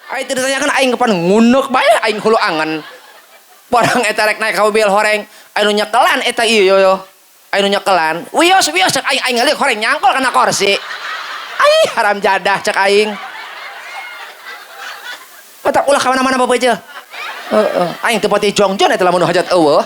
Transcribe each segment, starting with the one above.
Aing teu ditanyakeun aing kapan nguneuk bae aing hulu angen. Barang eta rek naik ka mobil horeng, anu nyekelan eta ieu yo. Anu nyekelan, wios wios cek aing aing ngaliuk horeng nyangkol kana kursi. Ai haram jadah cek aing. Batak ulah ka mana-mana bapak aja. Heeh, aing teu pati jongjon eta lamun hajat eueuh.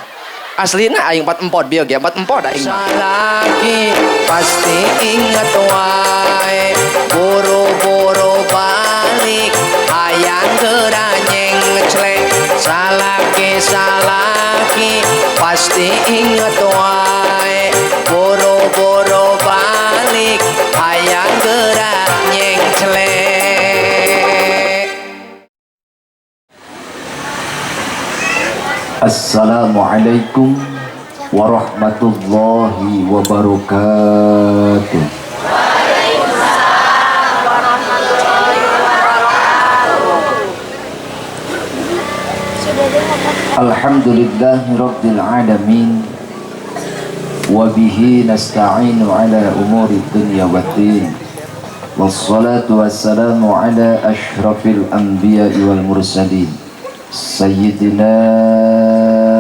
Aslina aing empat empot bieu ge empat empot aing. Salaki pasti inget wae, buru-buru balik hayang geura nyengcle. Salaki salaki pasti inget wae, buru-buru balik hayang geura nyengcle. Assalamualaikum warahmatullahi wabarakatuh. Waalaikumsalam warahmatullahi wabarakatuh. Alhamdulillahi rabbil alamin wa bihi nasta'inu ala umuri dunya waddin. Wassalatu wassalamu ala asyrafil anbiya'i wal mursalin Sayyidina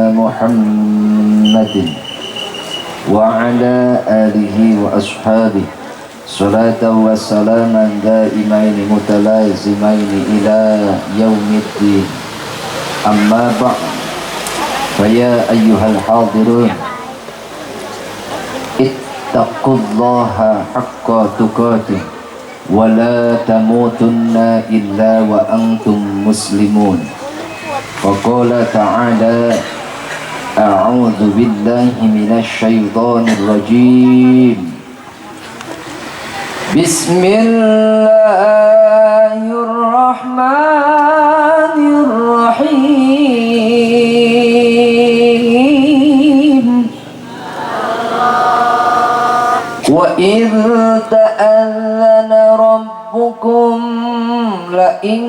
Muhammadin wa ala alihi wa ashabihi salatan wa salaman daimaini mutalazimaini ila yaumiddin. Amma ba'd, fa ya ayyuhal hadirun ittaqullaha haqqa tuqatih wa la tamutunna illa wa antum muslimun. Faqala ta'ala a'udzu billahi minasy syaithanir rajim. Bismillahirrahmanirrahim. Wa idh ta'adzana rabbukum la in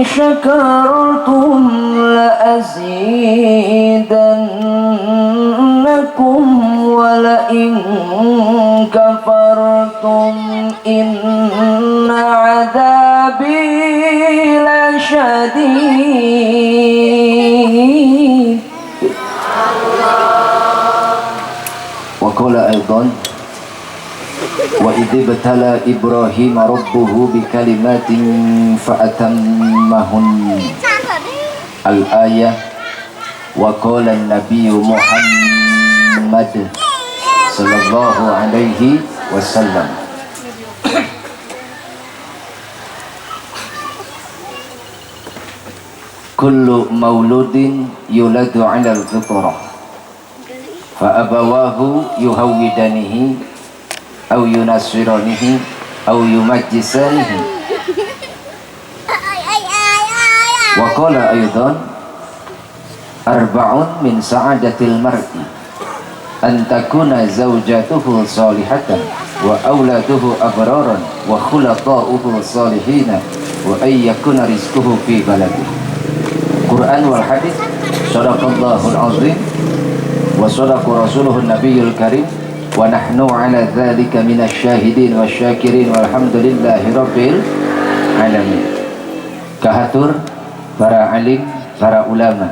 syakartum la azidannakum wa la in kafartum inna adabi lasyadid. Wa qala aidan wa idh ibtala Ibrahim rabbuhu bikalimatin fa'atammahun. Al-ayah. Wa qala an-nabiyyu Muhammad sallallahu alaihi wasallam. Kullu mauludin yuladu 'ala al-fitrah fa abawahu yuhawwidanihi aw yunasiranihi aw yumajjisanihi. Wa qala aidan arba'un min sa'adatil mar'i an takuna zawjatuhu salihatan wa auladuhu abraran wa khulata'uhu salihina wa ay yakuna rizquhu fi baladihi. Quran wal hadis. Shadaqallahul azim wa sadaqa rasuluhun nabiyul karim wa nahnu ala dzalika minasy syahidin wasyakirin walhamdulillahi rabbil alamin. Kahatur para alim, para ulama,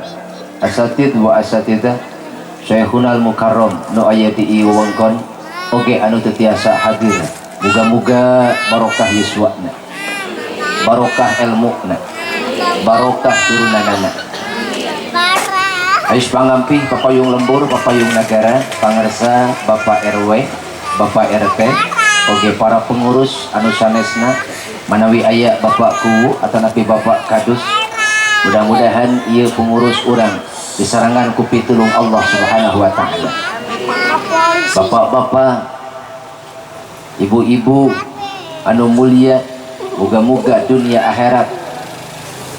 asatid wa asatidah, syekhunal mukarram nu aya di ieu wewengkon oge anu teu tiasa hadir. Muga-muga barokah yuswana, barokah elmuna, barokah turunanana. Ais pangampih papayung lembur, papayung nagara, pangersa Bapak RW, Bapak RT, oge para pengurus anu sanesna, manawi aya Bapak Kuwu atanapi Bapak Kadus. Mudah-mudahan ieu pengurus urang disarangan ku pitulung Allah Subhanahu wa taala. Bapak-bapak, ibu-ibu anu mulia, muga-muga dunia akhirat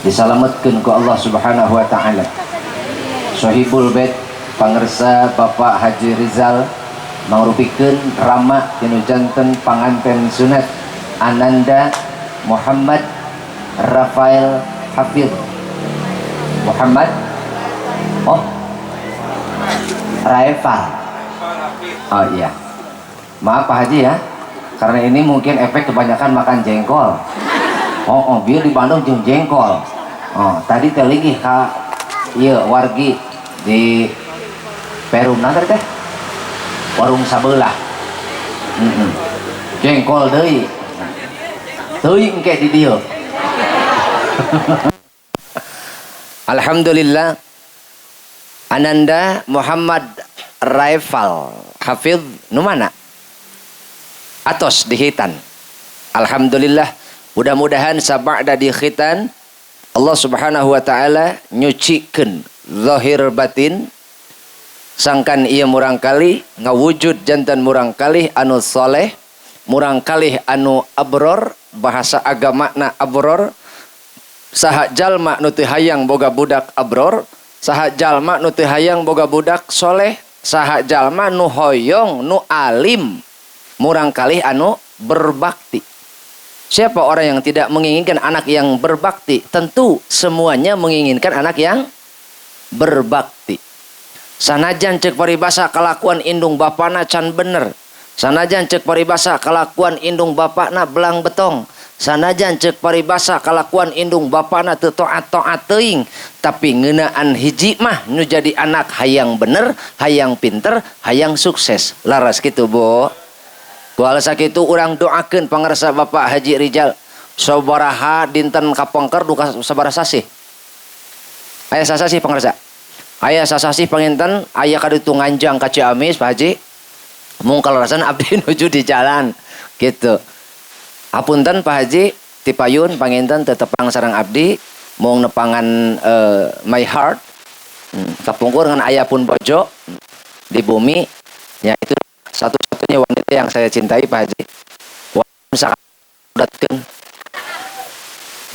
disalametkeun ku Allah Subhanahu wa taala. Sohibul Bait pangersa Bapak Haji Rizal mangrupikeun rama tinu janten panganten sunat Ananda Muhammad Rafael Hafid Muhammad oh Raifal. Oh iya, maaf Pak Haji ya, karena ini mungkin efek kebanyakan makan jengkol. Oh, oh bieu di Bandung jeung jengkol. Oh, tadi teh linggih ka ieu wargi di Perumna tadi teh. Warung sabelah. Jengkol deui. Teuing engke di dieu. Alhamdulillah Ananda Muhammad Raifal Hafidh nu mana? Atos di khitan. Alhamdulillah, mudah-mudahan sabada di khitan Allah Subhanahu wa taala nyucikeun zahir batin sangkan ieu murangkalih ngawujud jantan murangkalih anu soleh, murangkalih anu abror, bahasa agamana abror. Saha jalma nu teu hayang boga budak abror, saha jalma nu teu hayang boga budak soleh, saha jalma nu hoyong nu alim murangkalih anu berbakti. Siapa orang yang tidak menginginkan anak yang berbakti? Tentu semuanya menginginkan anak yang berbakti. Sanajan cek paribasa kalakuan indung bapana can bener, sanajan cek paribasa kalakuan indung bapana belang betong, sanajan cek paribasa kalakuan indung bapana teu taat-taat teuing, tapi ngeunaan hiji mah nu jadi anak hayang bener, hayang pinter, hayang sukses. Laras kitu, Bu. Ku alasan kitu urang doakeun pangarsa Bapak Haji Rijal sabaraha dinten kapengker duka sabaraha sasih. Aya sasasih pangarsa. Aya sasasih panginten aya kaditu nganjang ka Ciamis Pak Haji. Mung kalarasan abdi nuju di jalan gitu. Hapunten Pak Haji tipayun panginten tetepang sareng abdi mung nepangan my heart. Kapungkur ngan aya pun bojo di bumi nya, itu satu-satunya wanita yang saya cintai Pak Haji.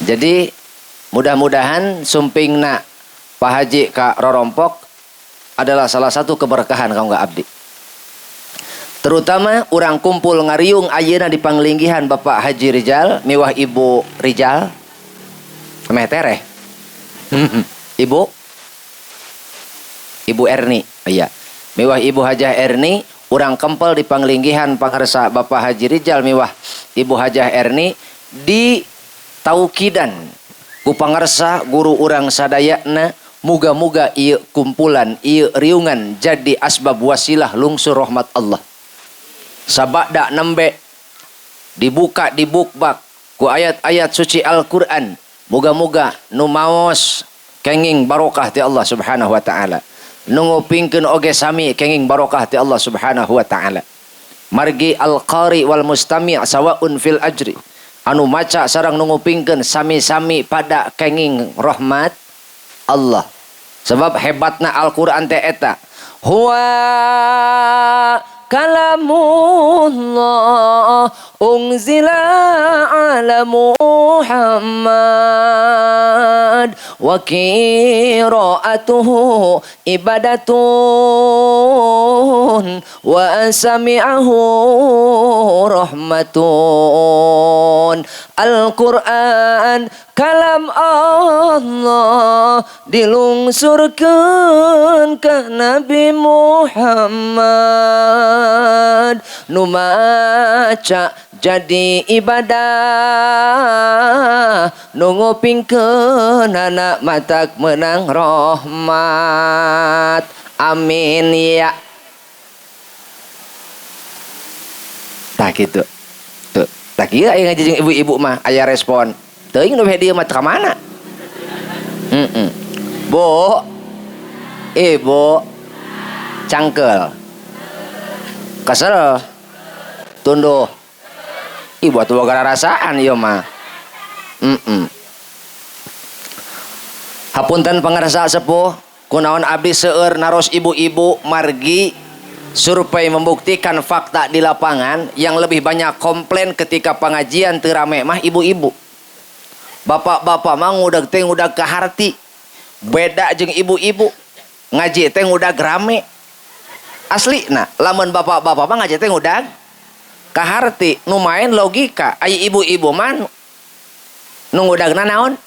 Jadi mudah-mudahan sumpingna Pak Haji ka Rorompok adalah salah satu keberkahan kanggo abdi. Terutama urang kumpul ngariung ayeuna di panglinggihan Bapak Haji Rijal miwah Ibu Rijal. Meh tereh. Ibu Ibu Erni, iya. Miwah Ibu Hajah Erni, urang kempel di panglinggihan pangarsa Bapak Haji Rijal miwah Ibu Hajah Erni di taukidan ku pangarsa guru urang sadayana, muga-muga ieu kumpulan ieu riungan jadi asbab wasilah lungsur rahmat Allah. Sabada nembe dibuka dibukbak ku ayat-ayat suci Al-Qur'an, muga-muga nu maos kenging barokah ti Allah Subhanahu wa taala, nu ngupingkeun oge sami kenging barokah ti Allah Subhanahu wa taala. Margi al-qari wal mustami' sawaun fil ajri, anu maca sareng nu ngupingkeun sami-sami pada kenging rahmat Allah. Sebab hebatna Al-Qur'an teh eta huwa kalamullah unzila ala Muhammad wa qira'atuhu ibadatun wa sami'ahu rahmatun. Al-Qur'an kalam Allah dilungsurkeun ka Nabi Muhammad, nu maca jadi ibadah, nu ngupingkeun anak matak menang rahmat. Amin ya. Tah kitu. Tuh, tah kieu aya ngaji jeung ibu-ibu mah aya respon. Teuing nu dieu mah ka mana? Bu. Ibu cangkel. Kesel. Tunduh. Ibu atuh boga rarasaan ieu mah. Hapunten pangarsa sepuh, kunaon abdi seueur naros ibu-ibu margi survei membuktikan fakta di lapangan yang lebih banyak komplain ketika pengajian teu rame mah ibu-ibu. Bapak-bapak mah ngudag teh ngudag ka harti. Beda jeung ibu-ibu. Ngaji teh ngudag rame. Asli nah, lamun bapak-bapak mah ngaji teh ngudag ka harti, nu main logika. Ai ibu-ibu mah nu ngudagna naon?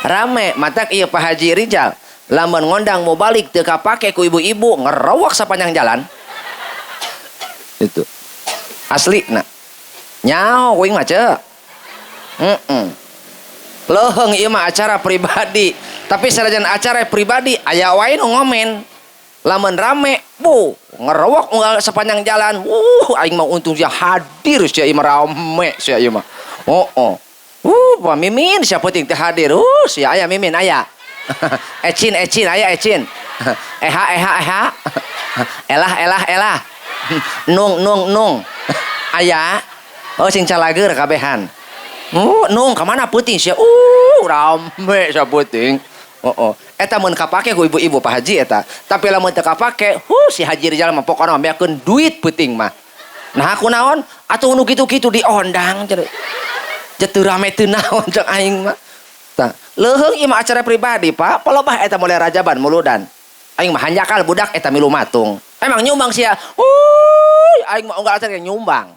Rame. Matak ieu Pak Haji Rijal, lamun ngondang mau balik teu kapake ku ibu-ibu ngerowok sapanjang jalan. Itu. Asli nah. Nyaho kuing mah ceu. Leuheung ieu mah acara pribadi. Tapi sanajan acara pribadi aya wae nu ngomen. Lamun rame, bu, ngerowok unggal sepanjang jalan. Aing mah untung sia hadir sia ieu mah rame sia ieu mah. Oh, oh. Pak Mimin sia peuting teh hadir. Sia aya Mimin aya. Ecin ecin aya ecin. Eha eha eha. Elah elah elah. Nung nung nung. Aya. Oh sing calager kabehan. Nung ka mana peuting sia? Rame sia peuting. Oh, oh. Eta mun kapake ku ibu-ibu Pak Haji eta. Tapi lamun teu kapake, si Haji Rijal mah pokona beakeun duit peuting mah. Nah aku naon? Atuh nu kitu-kitu diondang cenah. Teu rame teu naon cek aing mah. Tah, leuheung ieu mah acara pribadi, Pak. Palobah eta mulai rajaban muludan. Aing mah hanjakal budak eta milu matung. Emang nyumbang sia. Aing mah unggal acara nyumbang.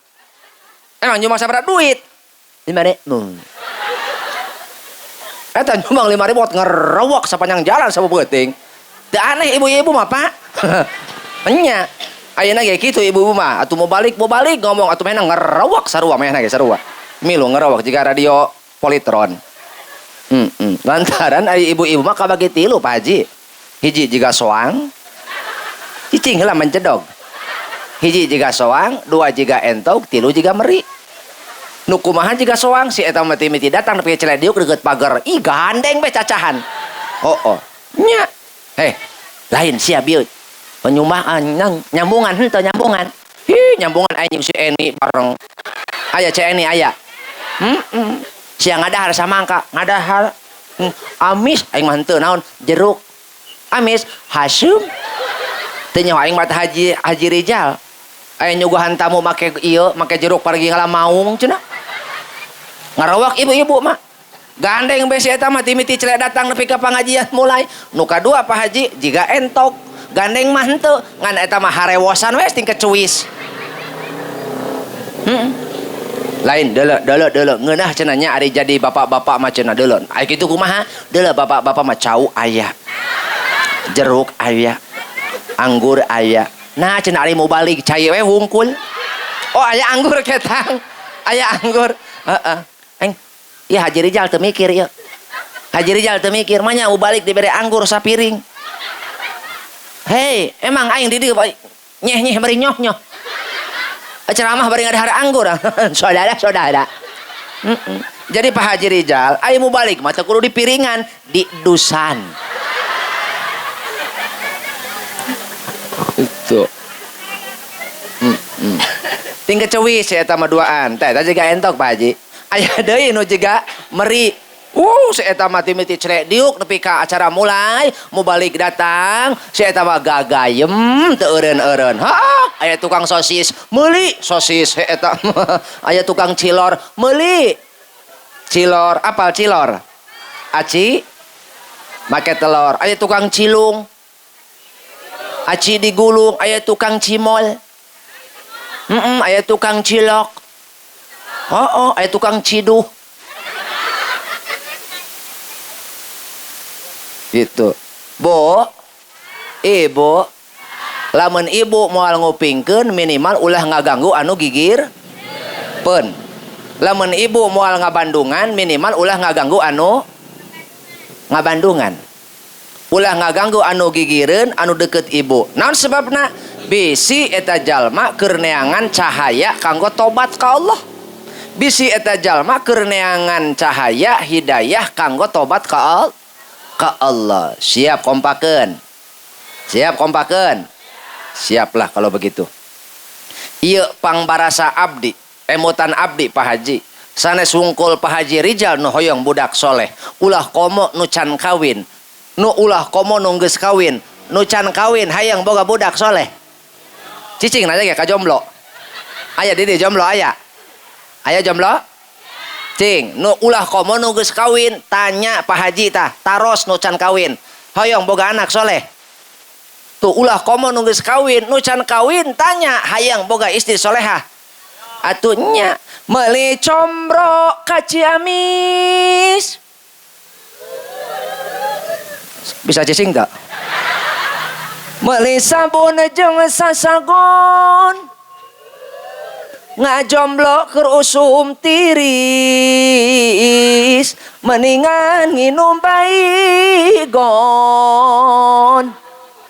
Emang nyumbang sabaraha duit? 5.000. Eta nyumbang 5.000 ngerowok sepanjang jalan sabeuting. Teu aneh ibu-ibu mah, Pak. Enya. Ayeuna ge kitu ibu-ibu mah, atuh mau balik ngomong atuh mehna ngerowok sarua mehna ge sarua. Milu ngerowok jika radio Polytron. Lantaran ari ibu-ibu mah kabagi tilu Pak Haji. Hiji jiga soang. Cicing heula mencedog. Hiji jiga soang, dua jiga entog, tilu jiga meri. Nu kumaha jiga soang si eta mah mimiti datang nepi celediuk deukeut pagar. Ih gandeng be cacahan. Oh oh. Nya. Lain sia bieu. Penyumbaan nyambungan henteu nyambungan. Hi nyambungan aing si Eni bareng. Aya ce Eni aya. Sia ngadahar samangka, ngadahar. Amis aing mah henteu naon jeruk. Amis hasum. Teu nyaho aing mah Haji Haji Rijal. Aya nyuguhan tamu make ieu, make jeruk pargi ngalamaung cenah. Ngarawak ibu-ibu mah. Gandeng be si eta mah timiti celek datang nepi ka pangajian mulai. Nu kadua Pak Haji jiga entok. Gandeng mah henteu, ngan eta mah harewosan we ting kecuis. Lain deuleu deuleu deuleu ngeunah cenah nya ari jadi bapak-bapak mah cenah deuleu. Ai kitu kumaha? Deuleu bapak-bapak mah cau aya. Jeruk aya. Anggur aya. Nah cenah ari mau balik cai we wungkul. Oh aya anggur ketang. Aya anggur. Heeh. Aing ieu Haji Rijal teu mikir ieu. Haji Rijal teu mikir mah nya balik dibere anggur sapiring. Hei, emang aing di dieu nyeh-nyeh bari nyoh-nyoh. Ceramah bari ngadahar anggur. Saudara-saudara. Jadi Pak Haji Rijal, aing mau balik mah teu kudu di piringan, di dusan. Itu. Ting kecewis si eta mah duaan. Teh eta jiga entok Pak Haji. Aya deui nu jiga meri. Si eta mah timiti celek diuk nepi ka acara mulai, mau balik datang, si eta mah gagayem teu eureun-eureun. Heeh, aya tukang sosis, meuli sosis eta. Aya tukang cilor, meuli. Cilor, apal cilor? Aci make telur. Aya tukang cilung. Aci digulung, aya tukang cimol. Aya tukang cilok. Oh, aya tukang ciduh. Gitu. Bu, ibu, lamun ibu moal ngupingkeun minimal ulah ngaganggu anu gigir peun. Lamun ibu moal ngabandungan minimal ulah ngaganggu anu ngabandungan. Ulah ngaganggu anu gigireun anu deket ibu. Naon sebabna? Bisi eta jalma keur neangan cahaya kanggo tobat ka Allah. Bisi eta jalma keur neangan cahaya hidayah kanggo tobat ka Allah. Ka Allah. Siap kompakeun. Siap kompakeun. Siaplah kalau begitu. Ieu pangbarasa abdi, emutan abdi Pak Haji. Sanes wungkul Pak Haji Rijal nu hoyong budak soleh. Ulah komo nu can kawin. Nu ulah komo nu geus kawin. Nu can kawin hayang boga budak soleh. Cicing nanya ge ka jomblo. Aya di dieu jomblo aya. Aya jomblo? Cing, nu ulah komo nu geus kawin, tanya Pak Haji tah, taros nu can kawin. Hoyong boga anak soleh. Tuh ulah komo nu geus kawin, nu can kawin tanya hayang boga istri solehah. Atuh nya meuli combro ka Ciamis. Bisa cicing tak? Meuli sabun jeung sasagon. Ngajomblo keur usum tiris. Mendingan nginum baygon.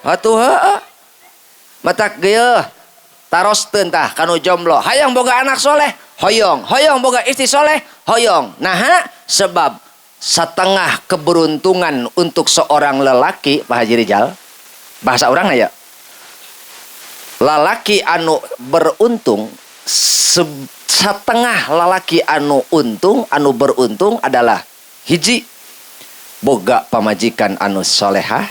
Atuh heueuh. Matak geuleuh tarosteun tah kanu jomblo. Hayang boga anak soleh, hoyong. Hoyong boga istri soleh, hoyong. Naha sebab setengah keberuntungan untuk seorang lelaki, Pak Haji Rijal, bahasa orang ya, lalaki anu beruntung, setengah lalaki anu untung, anu beruntung adalah hiji, boga pamajikan anu solehah,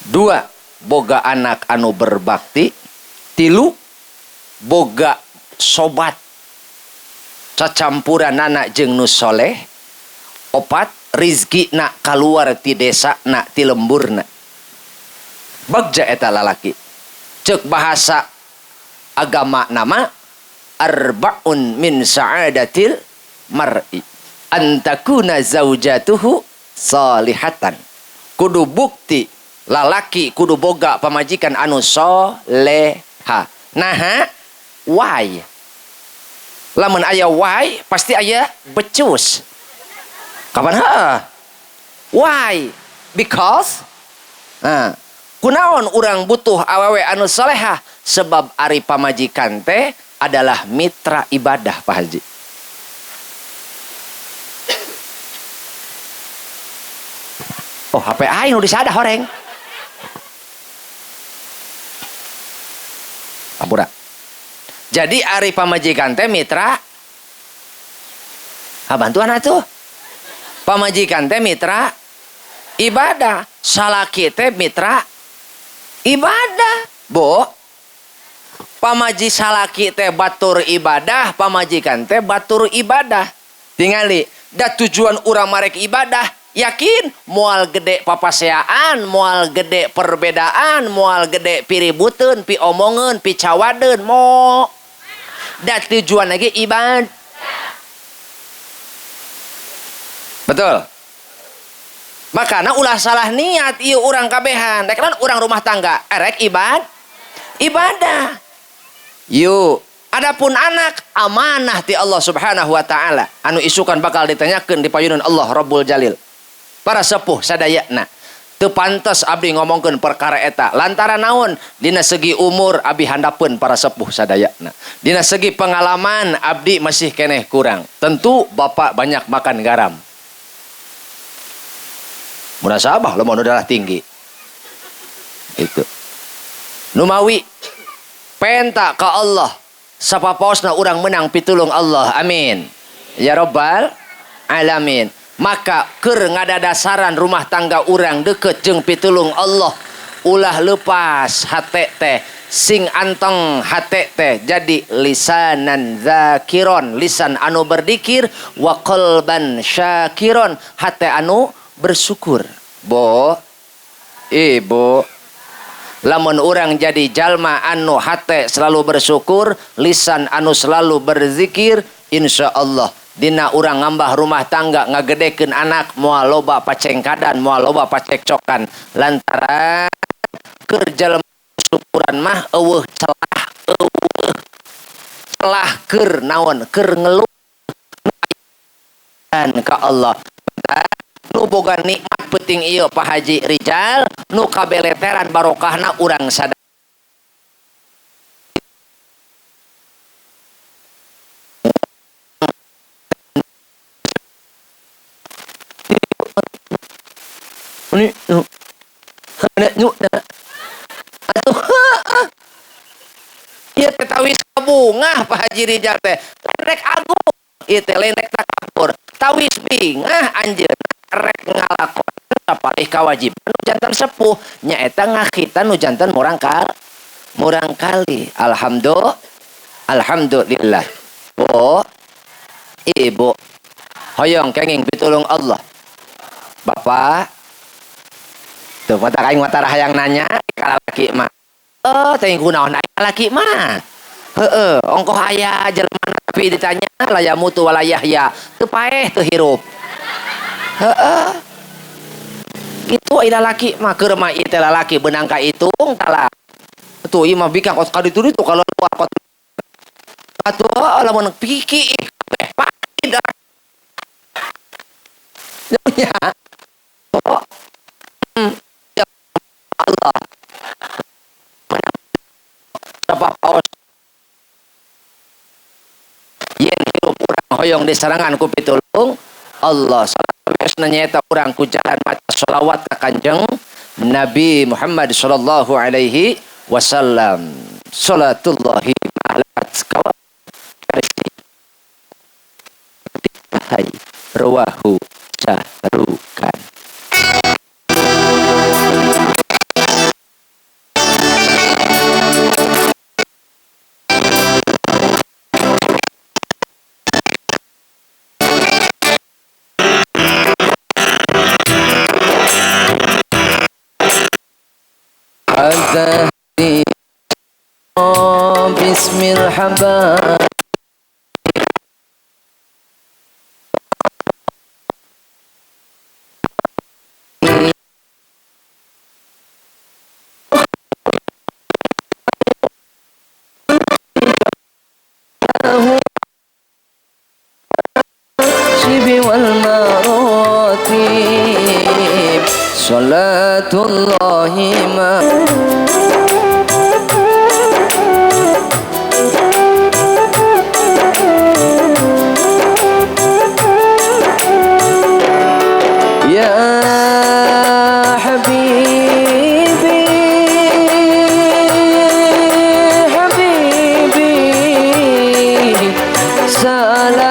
dua, boga anak anu berbakti, tilu, boga sobat cacampuran anak jeung nu soleh, opat, rizki nak keluar ti desa nak ti lemburna. Bagja eta lalaki. Cek bahasa agama nama arbaun min sa'adatil mar'i antakuna zaujatuhu salihatan. Kudu bukti lalaki kudu boga pamajikan anu soleha. Naha why? Lamun aya why pasti aya becus. Kapan ha? Why? Because nah, kunaon urang butuh awewe anu solehah? Sebab ari pamajikan teh adalah mitra ibadah, Pak Haji. Oh, HP aing nu disadah horeng. Ampura. Jadi ari pamajikan teh mitra. Ha bantuan atuh. Pamajikan teh mitra ibadah, salaki teh mitra ibadah. Bo, pamaji salaki teh batur ibadah, pamajikan teh batur ibadah. Tingali, da tujuan urang marek ibadah, yakin moal gede papaseaan, moal gede perbedaan, moal gede piributeun, piomongeun, picawadeun, mo. Da tujuan lagi ibadah. Betul. Makana ulah salah niat ieu urang kabehan. Rek naon urang rumah tangga, erek ibadah. Yuk, adapun anak amanah ti Allah Subhanahu wa taala anu isukan bakal ditanyakeun di payunan Allah Rabbul Jalil. Para sepuh sadayana teu pantes abdi ngomongkeun perkara eta lantaran naon dina segi umur abdi handapeun para sepuh sadayana. Dina segi pengalaman abdi masih keneh kurang. Tentu bapak banyak makan garam. Munasabah lamun darah tinggi. Itu. Numawi penta ka Allah sapaposna urang menang pitulung Allah. Amin. Ya Rabbal alamin. Maka keur ngadadasaran rumah tangga urang deket jeung pitulung Allah, ulah lepas hate teh, sing anteng hate teh jadi lisanan zakiron, lisan anu berdikir, wa qalban syakiron, hate anu bersyukur. Bo, ibu, lamun urang jadi jalma anu hate selalu bersyukur, lisan anu selalu berzikir, insya Allah dina urang ngambah rumah tangga ngagedekeun anak moal loba pacengkadan, moal loba pacekcokan, lantaran keur jalma syukuran mah eueuh celah, eueuh celah keur naon, keur ngeluh ka Allah. Nu boga nikmat penting ieu Pak Haji Rijal, nu kabeleteran barokahna urang sadaya. Ieu teh tawis bungah Pak Haji Rijal teh. Rek agung ieu teh lain rek takabur. Tawis bingah anjeunna rek ngalakonan sapalih kawajiban nu jantan sepuh nyaeta ngakhitan nu jantan murang kali. Alhamdulillah. Alhamdulillah. Bu, ibu, hoyong kenging pitulung Allah. Bapak tuh mata aing mata hayang nanya ka lalaki mah. Oh, teh kunaon aya lalaki mah. Heeh, ongkoh aya jelema tapi ditanya la yamutu wala yahya. Teu paeh teu hirup. Heeh. Kitu aya lalaki mah keur mah ieu teh lalaki beunang ka itung tala. Tuh ieu mah bikang kos ka ditu ditu kalau luar kot. Atuh lamun piki kabeh pahit. Ya. Oh. Ya Allah. Paos. Yen hirup urang hoyong disarangan ku pitulung Allah. Salah nyaeta urang ku jalan maca sholawat ka Kanjeng Nabi Muhammad sallallahu alaihi wasallam. Salatullahi ma'alat kawa hai rawahu sahrukan. Bismil habab wal maratib salatullahi ma ya habibi habibi salam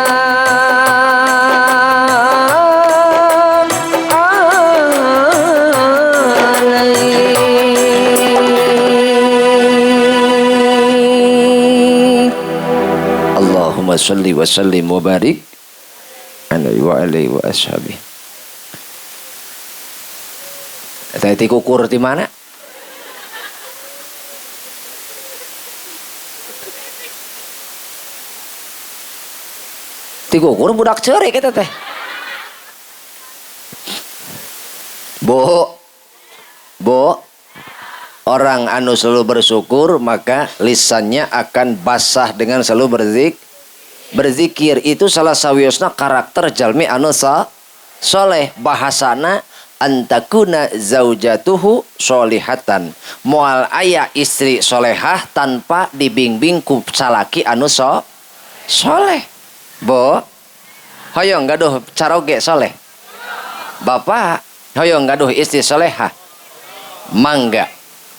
alaik. Allahumma salli wa sallim wa barik alaihi wa alihi wa ashabihi. Tadi kukur di mana? Tikukur budak ceurik eta teh. Bu, bu, orang anu selalu bersyukur maka lisannya akan basah dengan selalu berzikir. Itu salah sawiosna karakter jalmi anu soleh. Bahasana antakuna zaujatuhu solihatan. Moal aya istri solehah tanpa dibimbing ku salaki anu soleh. Bo, hoyong gaduh caroge soleh. Bapak hoyong gaduh istri solehah. Mangga,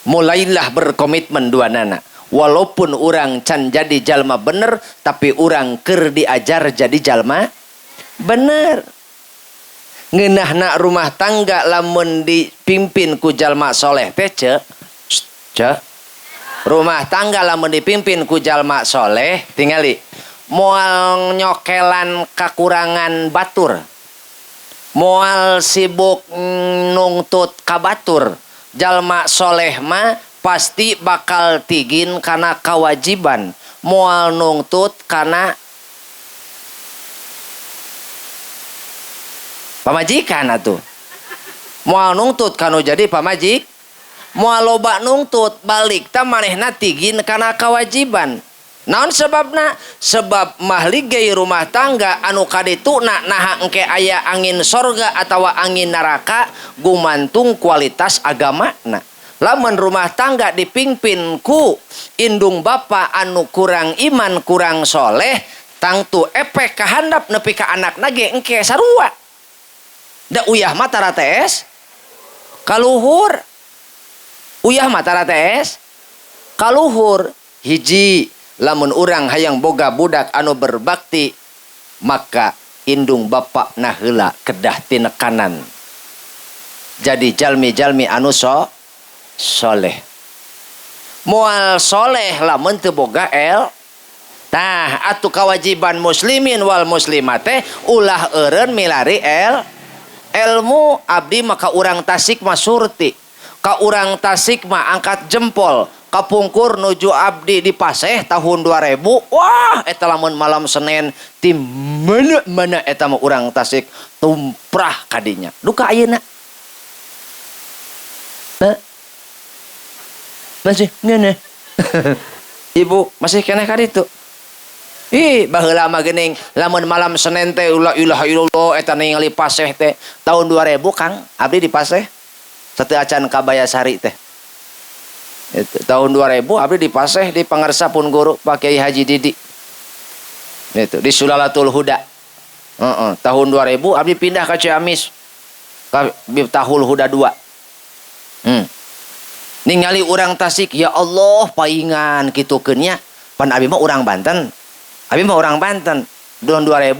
mulailah berkomitmen dua nana. Walaupun urang can jadi jalma bener, tapi urang keur diajar jadi jalma bener. Ngeunahna rumah tangga lamun dipimpin ku jalma soleh teh ce. Rumah tangga lamun dipimpin ku jalma soleh tingali moal nyokelan kakurangan batur, moal sibuk nungtut ka batur. Jalma soleh mah pasti bakal tigin kana kewajiban, moal nungtut kana pamajikan atuh. Moal nungtut kanu jadi pamajik, moal loba nungtut balik ta manehna tigin kana kewajiban. Naon sebabna? Sebab mahligai rumah tangga anu kadituna naha engke aya angin sorga atawa angin neraka gumantung kualitas agamana. Lamun rumah tangga dipimpin ku indung bapa anu kurang iman kurang soleh, tangtu efek kahandap nepi ka anakna ge engke sarua. Da uyah mah tara tees kaluhur. Uyah mah tara tees kaluhur. Hiji, lamun urang hayang boga budak anu berbakti, maka indung bapak naheula kedah tinekanan. Jadi jalmi-jalmi anu soleh. Moal soleh lamun teu boga el. Tah atuh kewajiban muslimin wal muslimate ulah eureun milari el. Ilmu abdi maka urang Tasik mah surti, ka urang Tasik mah angkat jempol, kapungkur nuju abdi di Paseh tahun 2000. Wah eta lamun malam Senin ti mana-mana eta mah urang Tasik tumprah kadinya. Duka ayeuna. Masih ngene. Ibu masih keneh kaditu. Ih, baheula mah geuning lamun malam Senin teh la ilaha illallah eta ningali paseh teh tahun 2000 Kang, abdi di paseh sateu acan ka Bayasari teh. Itu, tahun 2000 abdi di paseh di pangarsa pun guru Pak Kiai Haji Didi. Itu di Sulalatul Huda. Tahun 2000 abdi pindah ke Ciamis. Ka Miftahul Huda 2. Ningali urang Tasik, ya Allah paingan kitukeun nya. Pan abi mah urang Banten. Abi mah urang Banten. Tahun 2000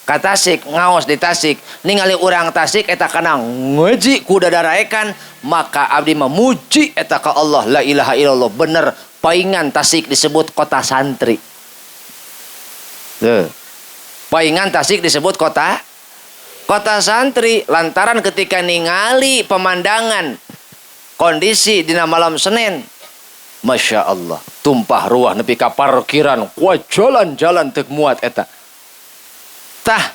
ka Tasik, ngaos di Tasik. Ningali urang Tasik eta kana ngaji ku dadaraekan, maka abdi mah muji eta ka Allah la ilaha illallah bener paingan Tasik disebut kota santri. Tuh. Paingan Tasik disebut kota santri lantaran ketika ningali pemandangan kondisi dina malam Senin, Masya Allah, tumpah ruah nepi ka parkiran, kuat jalan-jalan teu muat eta. Tah,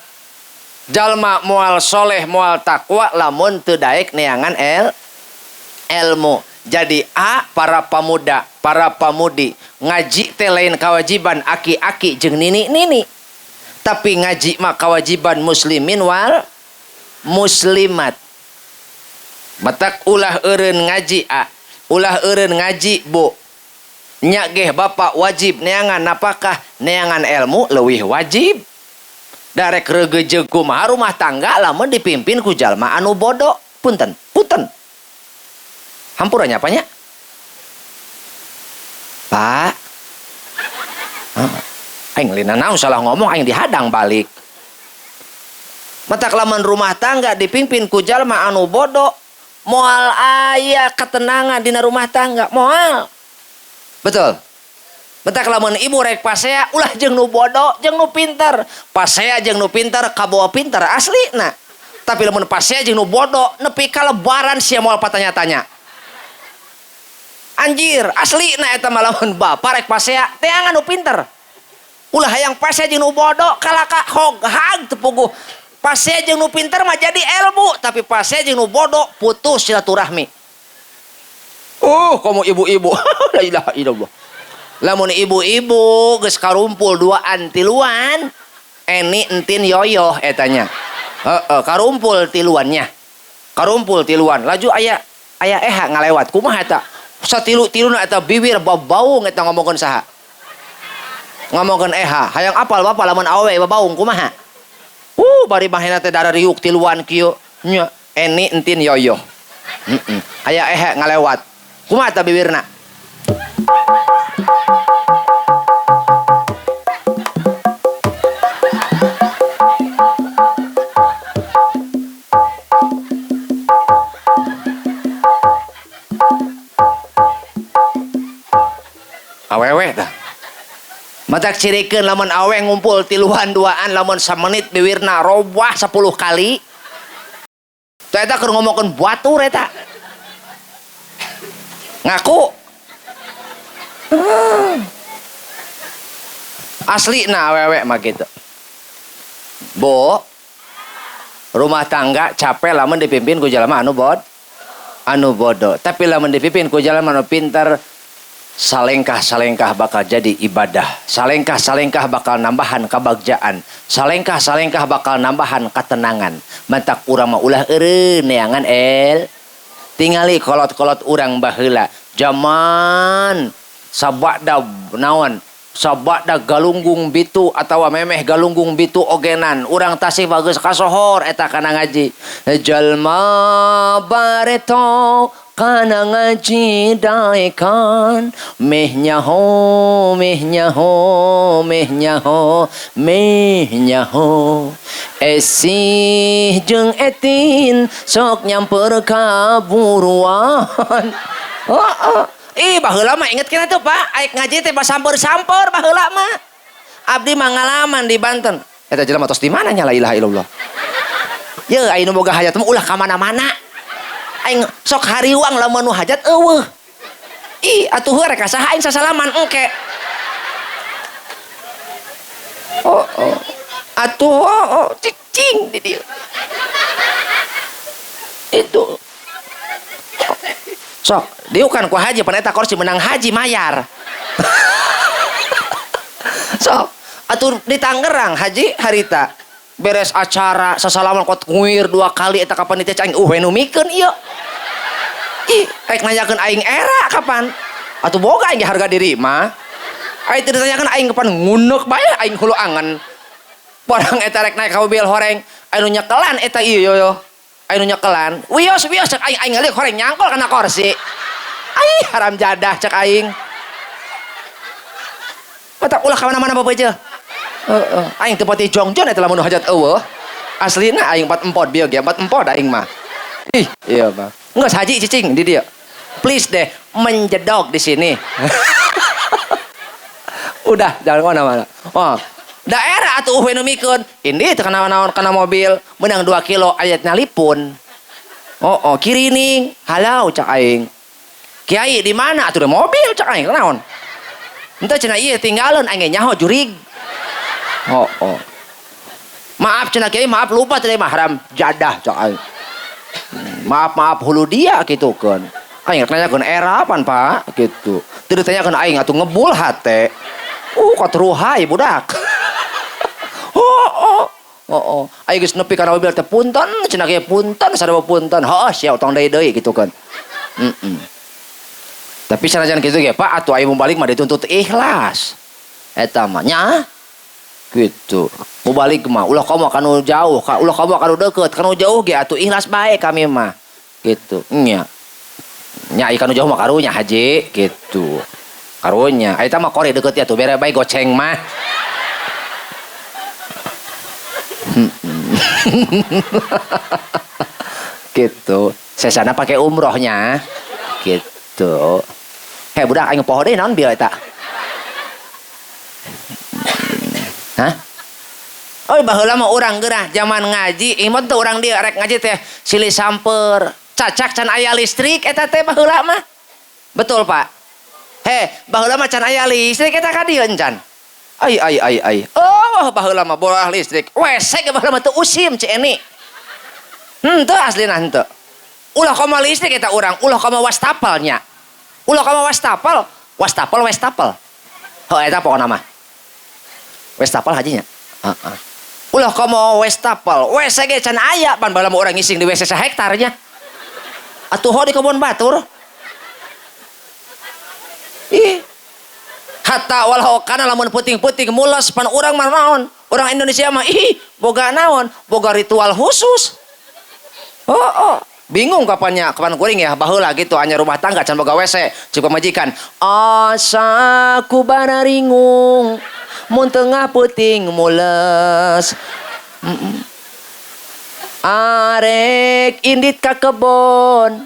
jalma moal soleh moal takwa lamun teu daek neangan ilmu. Jadi a para pemuda, para pemudi ngaji teh lain kewajiban aki-aki jeung nini-nini. Tapi ngaji mah kewajiban muslimin wal muslimat. Matak ulah eureun ngaji a, ulah eureun ngaji bu. Nya geh bapak wajib neangan napakah, neangan ilmu leuwih wajib. Darek regejeug kumaha rumah tangga lamun dipimpin ku jalma anu bodoh. Punten, punten. Hampura nya apa nya? Pak. Aing lina naon salah ngomong aing dihadang balik. Matak lamun rumah tangga dipimpin ku jalma anu bodoh, moal aya ketenangan dina rumah tangga, moal. Betul. Matak lamun ibu rek pasea ulah jeung nu bodoh, jeung nu pinter. Pasea jeung nu pinter kabawa pinter aslina. Tapi lamun pasea jeung nu bodoh nepi ka lebaran sia moal patanya-tanya. Anjir, aslina eta mah lamun bapak rek pasea teangan nu pinter. Ulah hayang pasea jeung nu bodoh kalaka hoghag teu puguh. Pasea jeung nu pinter mah jadi ilmu, tapi pasea jeung nu bodoh putus silaturahmi. Oh, komo ibu-ibu. La ilaha illallah. Lamun ibu-ibu geus karumpul duaan tiluan, eni entin yoyoh etanya. Heeh, karumpul tiluannya. Karumpul tiluan. Laju aya eha ngalewat. Kumaha eta? Satilu-tiluna eta bibir babaung eta ngomongkeun saha? Ngomongkeun eha. Hayang apal bapak lamun awewe babaung kumaha? Bari mahena teh darah riuk tiluan kieu. Nya, eni entin yoyoh. Aya eha ngalewat. Kumaha eta bibirna? Awewe tah. Matak cirikeun lamun awe ngumpul tiluan duaan lamun samenit biwirna robah 10 kali. Teh eta keur ngomongkeun batur eta. Ngaku. Aslina awewe mah kitu. Bu, rumah tangga capek lamun dipimpin ku jalma anu anu bodoh. Tapi lamun dipimpin ku jalma anu pinter, salengkah-salengkah bakal jadi ibadah. Salengkah-salengkah bakal nambahan kabagjaan. Salengkah-salengkah bakal nambahan ketenangan. Matak urang mah ulah eureun neangan el. Tingali kolot-kolot urang baheula. Jaman sabada naon? Sabada galunggung bitu atawa memeh galunggung bitu ogenan. Urang Tasik bagus kasohor eta kana ngaji. Jalma bareto kana ngaji daekan meh nyaho meh nyaho meh nyaho meh nyaho esih jeung etin sok nyamper ka buruan. Oh. Ih baheula mah inget kena tuh Pak, aik ngaji teh basamper-samper baheula mah. Abdi mah ngalaman di Banten. Eta jelema tos di mana nya la ilaha illallah. Ye aya nu boga hajat mah ulah ka mana-mana. Aing sok hariwang lamun nu hajat eueuh. Ih atuh rek ka saha aing sasalaman engke. Oh, oh. Atuh oh, oh. Cicing di dieu. Itu. Sok, diukan ku haji pan eta kursi menang haji mayar. Sok, Atuh di Tangerang haji harita beres acara sasalaman kot nguir 2 kali eta ka panitia cai aing we nu mikeun ieu. Ih, rek nanyakeun aing era kapan? Atuh boga aing harga diri mah. Aing teu ditanyakeun aing kapan nguneuk bae aing hulu angen. Barang eta rek naik ka mobil horeng, anu nyekelan eta ieu yo yo. Anu nyekelan, wios wios cek aing, aing ngaliuk horeng nyangkol kana kursi. Ai haram jadah cek aing. Batak ulah ka mana-mana bapak aja. Heeh, aing teu pati jongjon eta lamun hajat eueuh. Aslina aing empat empot bieu ge, empat empot aing mah. Ih, iya mah. Geus haji cicing di dieu. Please deh, menjedok di sini. Udah, jangan kemana-mana. Oh, daerah atuh we nu mikeun. Ini teu kana naon kana mobil, menang 2 kilo ayat nyalipun. Oh, oh, kirining, halau cak aing. Kiai di mana atuh di mobil cak aing naon? Henteu cenah ieu tinggalin aing nyaho jurig. Oh, oh. Maaf cenah kiai, maaf lupa tadi mah haram jadah cak aing. Maaf maaf hulu dia gitu kan. Aing rek nanyakeun era apaan Pak gitu. Teu ditanyakeun aing atuh ngebul hate. Kok ruhai budak. Oh, oh. Oh, oh. Aing geus nepi kana mobil teh punten cenah kiai punten sarua punten. Heuh sia utang deui-deui gitu kan. Tapi sanajan kitu ge Pak atuh aing mau balik mah dituntut ikhlas. Eta mah nya gitu. Mau balik mah ulah komo kanu jauh, ulah komo kanu deukeut, kanu jauh ge atuh ikhlas bae kami mah. Gitu. Nya. Nya ieu kanu jauh mah karunya haji gitu. Karunya. Eta mah kori deukeut ya tuh bere bae goceng mah. Gitu. Sesana pakai umrohnya. Gitu. Hei budak aing poho deui naon bil eta? Hah? Oh baheula mah urang geurah zaman ngaji, ieu mah teu urang dieu rek ngaji teh silih samper. Cacak can aya listrik eta teh baheula mah. Betul, Pak? Heh, baheula mah can aya listrik eta ka dieu encan. Ai ai ai ai. Oh, baheula mah bolah listrik. WC ge baheula mah teu usim Cik Eni. Henteu aslina henteu. Ulah komo listrik eta urang, ulah komo wastafel nya. Ulah komo wastafel, wastafel wastafel. Heuh eta pokona mah. Wastafel hajinya. Heeh. Ulah komo wastafel, WC ge can aya pan baheula mah urang ngising di WC sahektarnya. Atuh ho di kebon batur. Ih. Hatta walau kana lamun peuting-peuting mules pan urang mah naon? Urang Indonesia mah ih boga naon? Boga ritual khusus. Oh, oh. Bingung kapannya, kapan kuring ya baheula gitu hanya rumah tangga can boga WC, cukup majikan. Asa ku bararingung mun tengah peuting mules. Arek indit ka kebon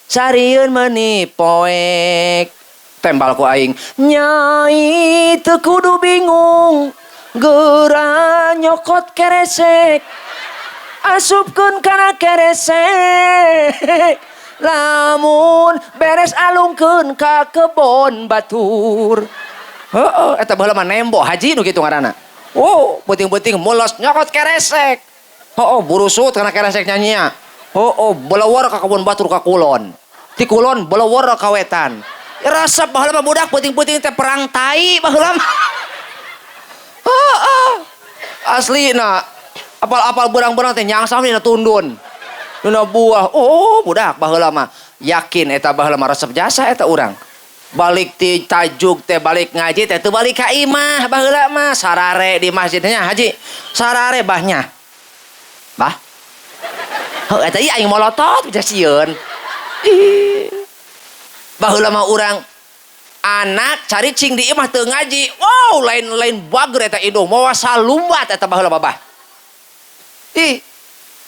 sarieun meuni poek. Tembal ku aing. Nyai teu kudu bingung geura nyokot keresek. Asupkeun kana keresek. Lamun beres alungkeun ka kebon batur. Heeh, eta baheula mah nembo haji nu kitu ngaranna. Oh, peuting-peuting mules nyokot keresek. Heeh, burusut kana keresek nyanyinya. Heeh, belewor ka kebon batur ka kulon. Ti kulon belewor ka wetan. Resep baheula mah budak peuting-peuting teh perang tai baheula mah. Heeh. Aslina apal-apal berang-berang teh nyangsam dina tundun. Dina buah. Oh, budak baheula mah yakin eta baheula mah resep jasa eta urang. Balik ti tajuk teh balik ngaji teh teu balik ka imah baheula mah sarare di masjidnya haji. Sarare bahnya. Bah. Heuh eta ieu aing molotot bisa sieun. Ih. Baheula mah urang anak cari cing di imah teu ngaji. Wow, lain-lain bager eta indung mawa salumbat eta baheula babah. Ih.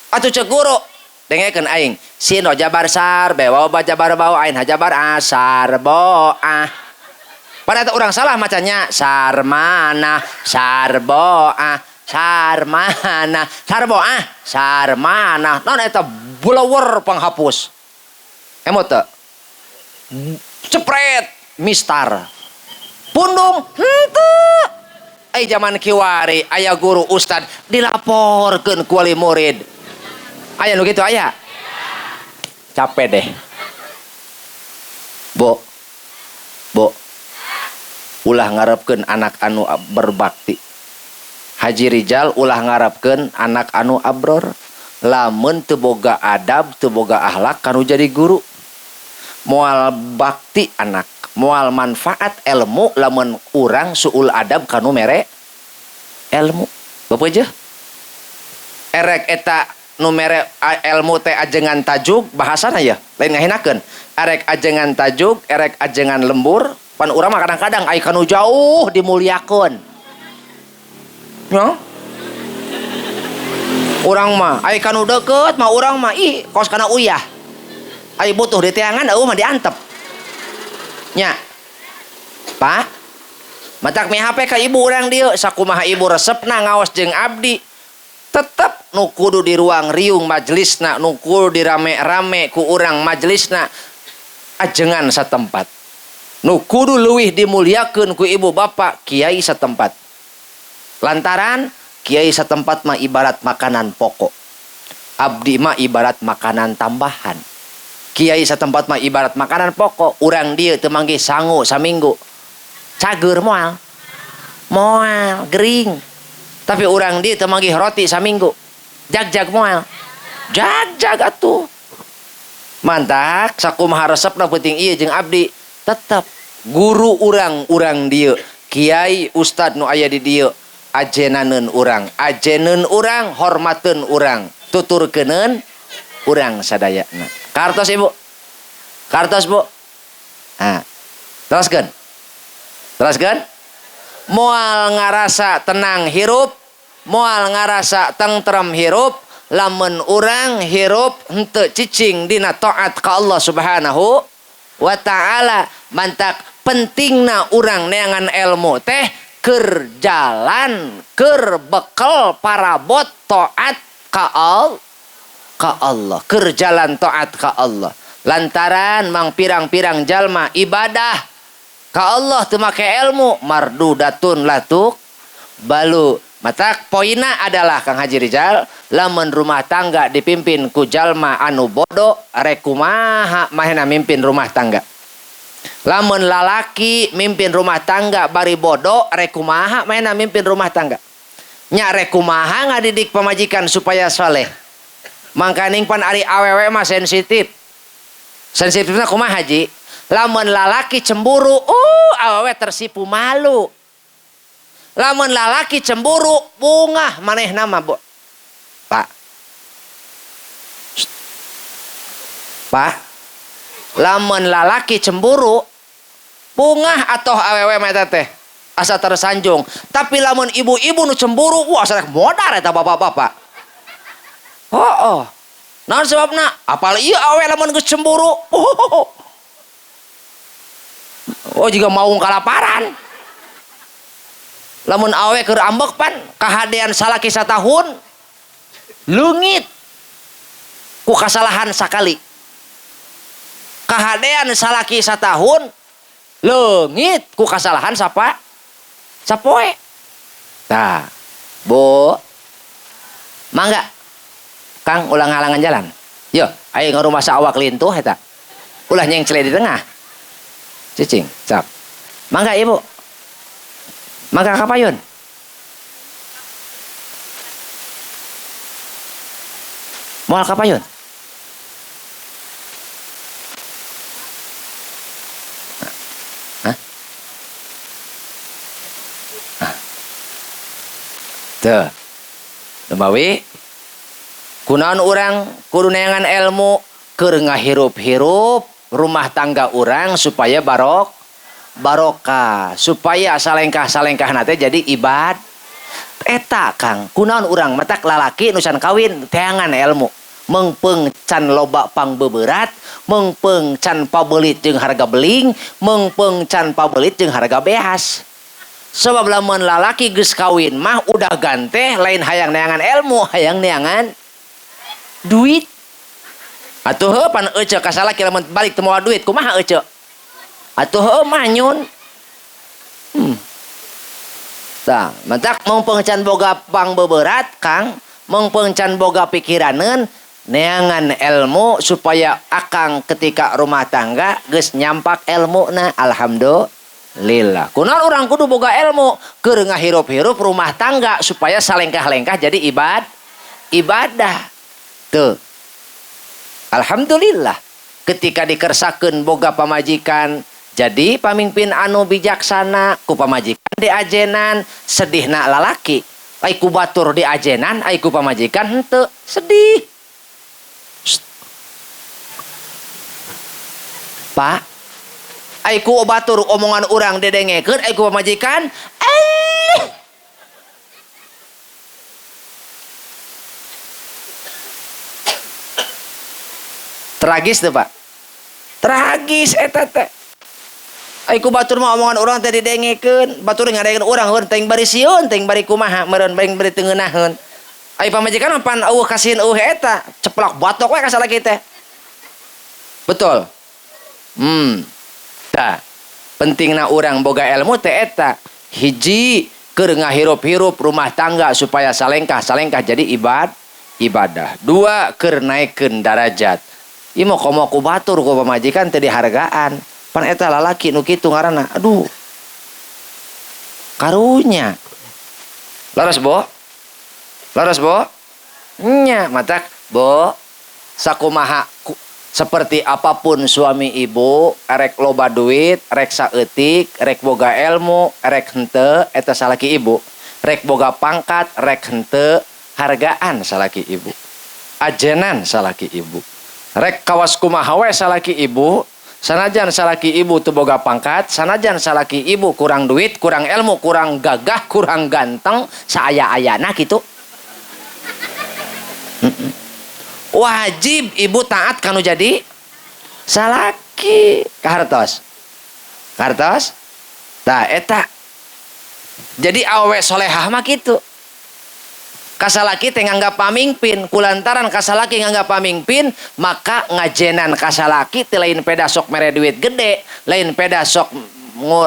Atuh ceuk guru dengekeun aing. Sin jabar sar, be waw ba jabar bau, ain ha jabar asar boah. Pada eta urang salah macanya sarmana, sarboah, sarmana, sarboah, sarmana. Naon eta blower penghapus. Emot teu? Cepret mistar. Pundung henteu. Ai zaman kiwari aya guru ustad dilaporkeun ku wali murid. Aya nu kitu aya? Capek deh. Bo. Bo. Ulah ngarepkeun anak anu berbakti. Haji Rijal ulah ngarepkeun anak anu abror lamun teu boga adab teu boga akhlak kanu jadi guru. Moal bakti anak, moal manfaat ilmu lamun urang suul adab kanu mere ilmu. Bapak aja erek eta nu mere ilmu teh ajengan tajuk bahasana ya lain ngahinakeun. Erek ajengan tajuk, erek ajengan lembur, pan urang mah kadang-kadang ai kanu jauh dimuliakeun. Nya? Urang mah ai kanu deukeut mah urang mah ih kos kana uyah. Ai butuh diteangan eueuh mah diantep. Nya. Pak, matak mi HP ka ibu urang dieu sakumaha ibu resepna ngaos jeung abdi. Tetep nu kudu di ruang riung majelisna, nu kudu dirame-rame ku urang majelisna ajengan satempat. Nu kudu leuwih dimuliakeun ku ibu bapak kiai satempat. Lantaran kiai satempat mah ibarat makanan pokok. Abdi mah ibarat makanan tambahan. Kiai satempat mah ibarat makanan pokok, urang dieu teu manggih sangu saminggu. Cager moal. Moal gering. Tapi urang dieu teu manggih roti saminggu. Jag-jag moal. Jag-jag atuh. Mantak sakumaha resepna penting ieu jeung abdi tetep guru urang-urang dieu, kiai ustad nu aya di dieu ajenaneun urang, ajeneun urang, hormateun urang, tuturkeuneun urang sadayana. Kartos ibu. Kartos bu. Nah, teruskeun. Teruskeun. Moal ngarasa tenang hirup, moal ngarasa tentrem hirup, lamun urang hirup henteu cicing dina taat ka Allah Subhanahu wa ta'ala. Mantak pentingna urang neangan ilmu teh keur jalan, keur bekel parabot taat ka Allah, keur jalan taat ka Allah. Lantaran mang pirang-pirang jalma ibadah ka Allah teu make ilmu mardudatun latuk balu. Matak poina adalah Kang Haji Rijal, lamun rumah tangga dipimpin ku jalma anu bodoh rek kumaha mahena mimpin rumah tangga. Lamun lalaki mimpin rumah tangga bari bodoh rek kumaha mahena mimpin rumah tangga. Nya rek kumaha ngadidik pamajikan supaya soleh. Mangkaning pan ari awewe mah sensitif. Sensitifna kumaha Haji? Lamun lalaki cemburu, awewe tersipu malu. Lamun lalaki cemburu, bungah manehna mah, Bu. Pak. Pak. Lamun lalaki cemburu, bungah atau awewe mah eta teh asa tersanjung. Tapi lamun ibu-ibu nu cemburu, wah asa rek modar eta bapak-bapak. Oh. Naon sebabna? Apal ieu awe lamun geus cemburu. Oh jiga maung kalaparan. Lamun awe keur ambek pan kahadean salaki satahun leungit ku kasalahan sakali. Kahadean salaki satahun leungit ku kasalahan sapa? Sapoe. Tah, Bu. Mangga. Kang ulah ngalangan jalan. Yo, ayo ngarumah awak lintuh eta. Ulah nyengcle di tengah. Cicing, cap. Mangga ibu. Mangga kapayun. Moal kapayun. Hah? Hah. Tuh. Lumawi. Kunaon urang kudu neangan ilmu keur ngahirup-hirup rumah tangga urang supaya barokah, supaya salengkah-salengkah nate jadi ibad. Eta Kang, kunaon urang matak lalaki nu can kawin teangan ilmu. Mengpeung can loba pangbeberat, mengpeung can pabelit jeung harga beling, mengpeung can pabelit jeung harga beas. Sebab lamun lalaki geus kawin mah udah ganteh lain hayang neangan ilmu, hayang neangan duit. Atuh heuh pan ece ka salaki lamun balik teu mawa duit kumaha ece? Atuh heuh manyun. Tah, matak mengpeung can boga pangbeberat Kang, mengpeung can boga pikiraneun neangan ilmu supaya akang ketika rumah tangga geus nyampak ilmuna. Alhamdulillah. Alhamdulillah. Kunaon urang kudu boga ilmu keur ngahirup-hirup rumah tangga supaya salengkah-lengkah jadi ibadah. Tuh. Alhamdulillah ketika dikersakeun boga pamajikan jadi pamimpin anu bijaksana ku pamajikan diajenan sedihna lalaki ai ku batur diajenan ai ku pamajikan henteu sedih. Shh. Pak, ai ku batur omongan urang didengekeun ai ku pamajikan eh. Tragis tuh Pak. Tragis eta teh. Ai ku batur mah omongan urang teh didengekeun, batur ngadengekeun urang heuh teuing bari sieun, teuing bari kumaha, meureun bari teu ngeunaheun. Ai pamajikan mah pan eueuh kasieun eueuh eta, ceplak batok we ka salaki teh. Betul. Tah, pentingna urang boga ilmu teh eta. Hiji keur ngahirup-hirup rumah tangga supaya salengkah-salengkah jadi ibadah. Dua, keur naekkeun darajat. Ieu mah komo ku batur ku pamajikan teh dihargaan. Pan eta lalaki nu kitu ngaranna. Aduh. Karunya. Laras, Bo? Laras, Bo? Nya, matak, Bo. Sakumaha seperti apapun suami ibu, erek loba duit, erek saeutik, erek boga ilmu, erek henteu eta salaki ibu. Rek boga pangkat, rek henteu hargaan salaki ibu. Ajenan salaki ibu. Rek kawas kumaha we salaki ibu, sanajan salaki ibu teu boga pangkat, sanajan salaki ibu kurang duit, kurang ilmu, kurang gagah, kurang ganteng, saaya-ayana kitu. Wajib ibu taat kanu jadi salaki. Kahartos. Kahartos? Tah eta. Jadi awewe solehah mah kitu. Kasalaki teh nganggap pamingpin, kulantaran kasalaki nganggap pamingpin, maka ngajenan kasalaki teh lain peda sok mere duit gede, lain peda sok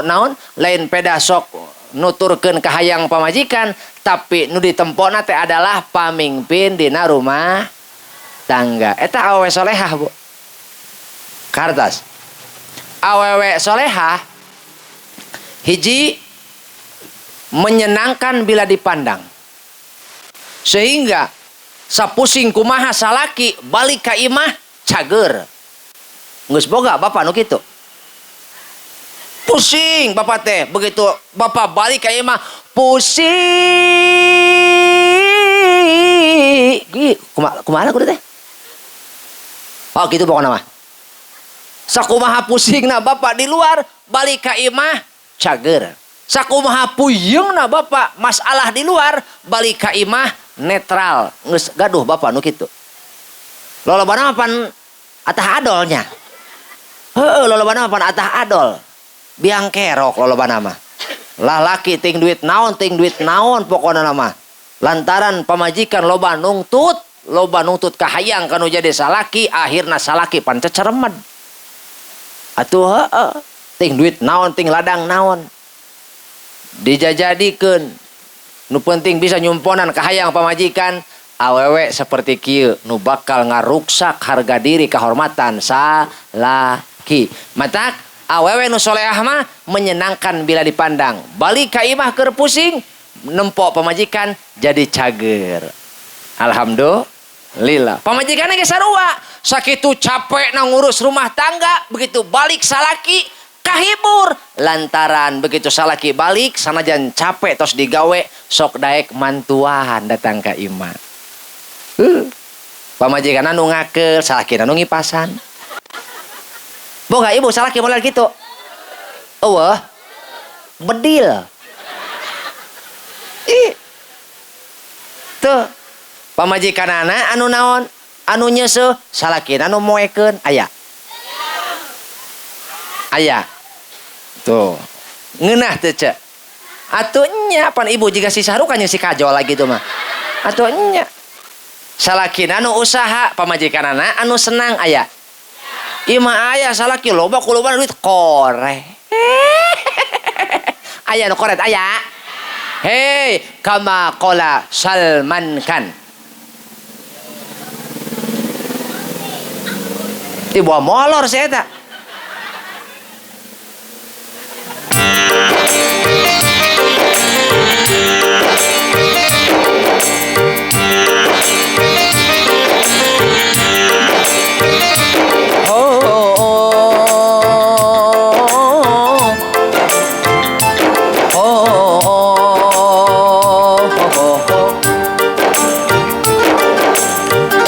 naon, lain peda sok nuturkeun kahayang pamajikan, tapi nu ditempona teh adalah pamingpin dina rumah tangga. Eta awewe solehah, Bu. Kartas. Awewe solehah hiji menyenangkan bila dipandang. Sehingga sapusing kumaha salaki balik ka imah cager. Geus boga bapak nu kitu. Pusing bapak teh, begitu bapak balik ka imah pusing. Kumaha kudu teh? Oh gitu pokokna mah. Sakumaha pusingna bapak di luar balik ka imah cager. Sakumaha puyengna bapak masalah di luar balik ka imah netral. Geus gaduh bapak nu kitu. Lolobana mah pan atah adolnya. Heueuh lolobana mah pan atah adol. Biang kerok lolobana mah. Lalaki ting duit naon pokona mah. Lantaran pamajikan loba nuntut kahayang kanu jadi salaki, akhirna salaki pan ceceremed. Atuh heueuh ting duit naon ting ladang naon. Dijajadikeun nu penting bisa nyumponan kahayang pamajikan awewe seperti kieu nu bakal ngaruksak harga diri kehormatan salaki. Matak awewe nu soleah mah menyenangkan bila dipandang. Balik ka imah keur pusing nempok pamajikan jadi cager. Alhamdulillah. Pamajikanna ge sarua, sakitu capek na ngurus rumah tangga, begitu balik salaki kahibur. Lantaran begitu salaki balik sanajan capek tos digawe sok daek mantuan datang ka imah. Pamajikanna nu ngakeul, salakina nu ngipasan. Boga ibu salaki model kitu. Eueuh. Bedil. Ih. Tuh. Pamajikanana anu naon? Anu nyeuseuh, salakina nu moekeun aya. Aya. Tuh. Ngeunah teu cek. Atuh nya pan ibu jiga si sarukan jeung si kajol lagi tuh mah. Atuh nya. Salakina nu usaha, pamajikanana anu senang aya. Ima aya salaki loba kuloba duit korek. Aya nu koret aya. Hei, kama qala Salman Khan. Ibu molor si eta.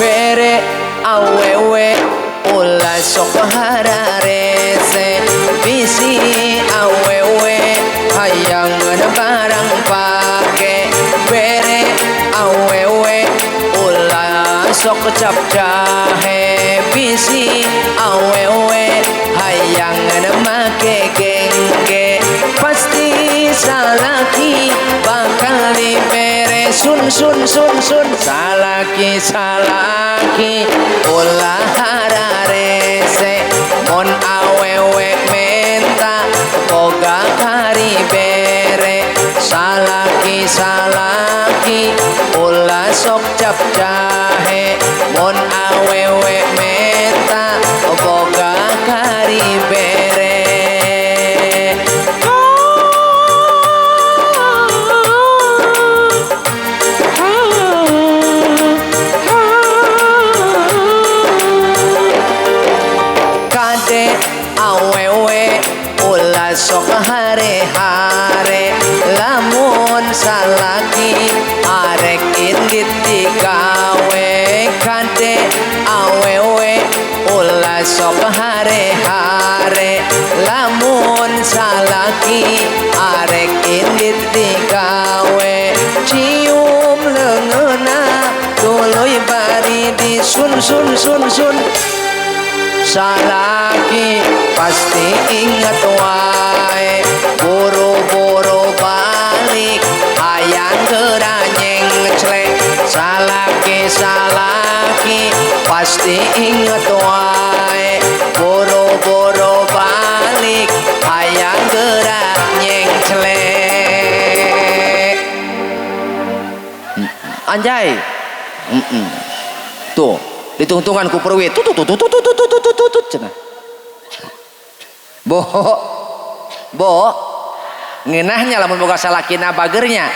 Bere awewe ulah sok hararese bisi awewe hayang barang pake bere awewe ulah sok cap jahe bisi awewe hayang make gengge pasti salaki bakal dibere sun sun sun sun salaki salaki ulah hararese mun awewe menta boga kari bere salaki salaki ulah sok cap jahe mun awewe menta boga kari bere. Kade awewe ulah sok hare-hare lamun salaki arek indit digawe kade awewe ulah sok hare-hare lamun salaki arek indit digawe cium leungeunna tuluy bari di sun sun sun sun salaki pasti inget wae buru-buru balik hayang geura nyengcle salaki salaki pasti inget wae buru-buru balik hayang geura nyengcle. Anjay. Tuh ditungtungan ku perwit tut tut tut tut tut tut tut tut cenah. Bo bo ngeunahnya lamun boga salakina bagernya.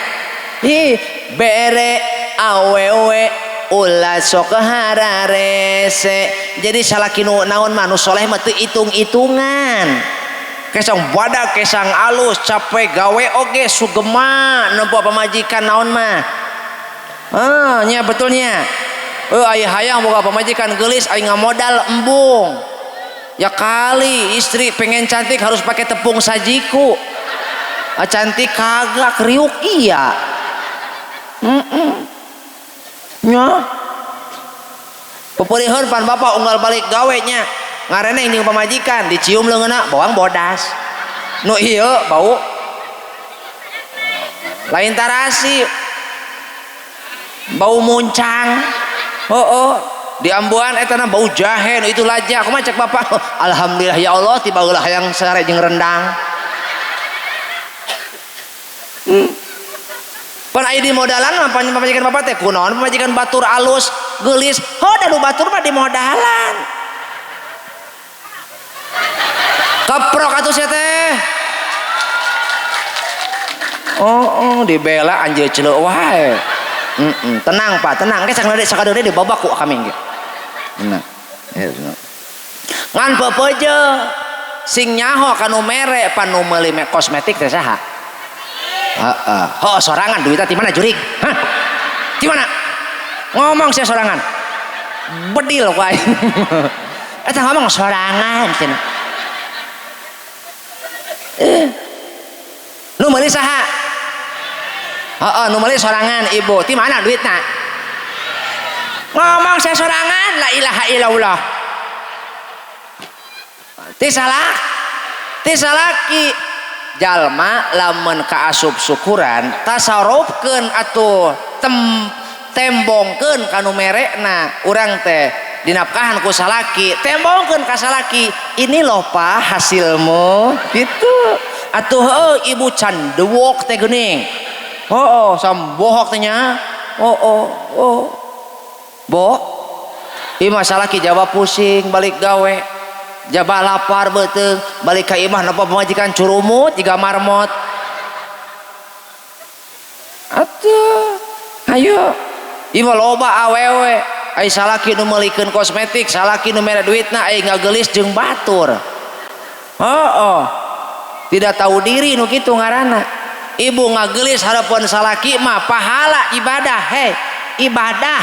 Ih bere awewe ulah sok hararese. Jadi salaki nu naon mah nu soleh mah teu hitung-hitungan. Kesang badak kesang alus capek gawe oge sugema nempo pamajikan naon mah. Ah nya betulnya. Aya hayang boga pamajikan geulis aing ngamodal embung. Ya kali istri pengen cantik harus pakai tepung sajiku. Ah, cantik kagak kriuk iya. Nya. Peperiheun pan bapak unggal balik gawe nya. Ngareneng jeung pamajikan dicium leungeunna bawang bodas. Nu ieu bau lain tarasi. Bau muncang. Oh, oh. Di ambuan eta na bau jahe nu itu laja kumaha cek bapak. Alhamdulillah ya Allah tiba ulah hayang sare jeung rendang. Pan aya di modalan mah pamajikan bapak teh kunaon pamajikan batur alus geulis. Ho da nu batur mah di modalan. Keprok atuh sia teh. Oh, oh dibela anjeun celeuk wae. Tenang Pak, tenang. Ke sakadeureun dibabak ku kami ge. Nah. Ngan pepeje sing nyaho kanu mere pan nu meuli kosmetik teh saha? Heeh. Ho sorangan duitna ti mana jurig? Hah? Ti mana? Ngomong sia sorangan. Bedil ku aing. Eta ngomong sorangan cenah. Nu meuli saha? Heeh, nu meuli sorangan ibu. Ti mana duitna? Ngomong saya sorangan, la ilaha illallah. Ti salah. Ti salaki. Jalma lamun kaasup syukuran, tasarufkeun atuh tembongkeun ka nu merekna. Urang teh dinafkahan ku salaki, tembongkeun ka salaki. Ini loh Pak hasilmu. Gitu. Atuh heuh ibu can dewok teh geuning. Oh, oh sambohok teh nya. Oh, oh, oh. Bo. Ieu masalah ki jawab pusing balik gawe. Jaba lapar beuteung, balik ka imah napa pamajikan curumut jiga marmot. Atuh. Ayo. Ieu mah loba awewe. Ai salaki nu meulikeun kosmetik, salaki nu mere duitna ai ngageulis jeung batur. Oh, oh. Tidak tahu diri nu kitu ngaranna. Ibu ngagelis harapan salaki mah pahala ibadah, hei ibadah.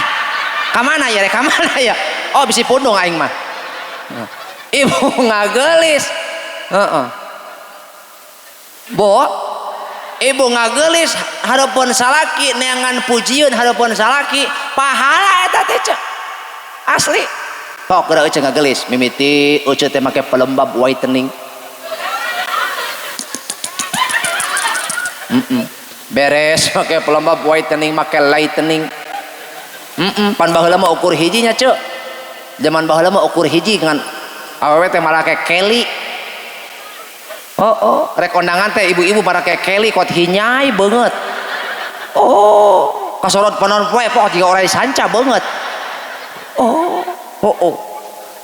Kamana ya rek kamana ya? Oh bisi pundung aing mah. Ibu ngagelis. Heeh. Bo, ibu ngagelis hareupeun salaki neangan pujieun hareupeun salaki pahala eta teh ceu. Asli. Tok geura euceu ngagelis mimiti euceu teh make pelembab whitening. Beres make pelembab whitening make lightening. Pan baheula mah ukur hiji nya ceu. Zaman baheula mah ukur hiji ngan awewe teh marake Kelly. Oh, oh, rek kondangan teh ibu-ibu marake Kelly kot hinyai beungeut. Oh, kasorot panon poe pok jiga orai sanca beungeut. Oh, oh, oh.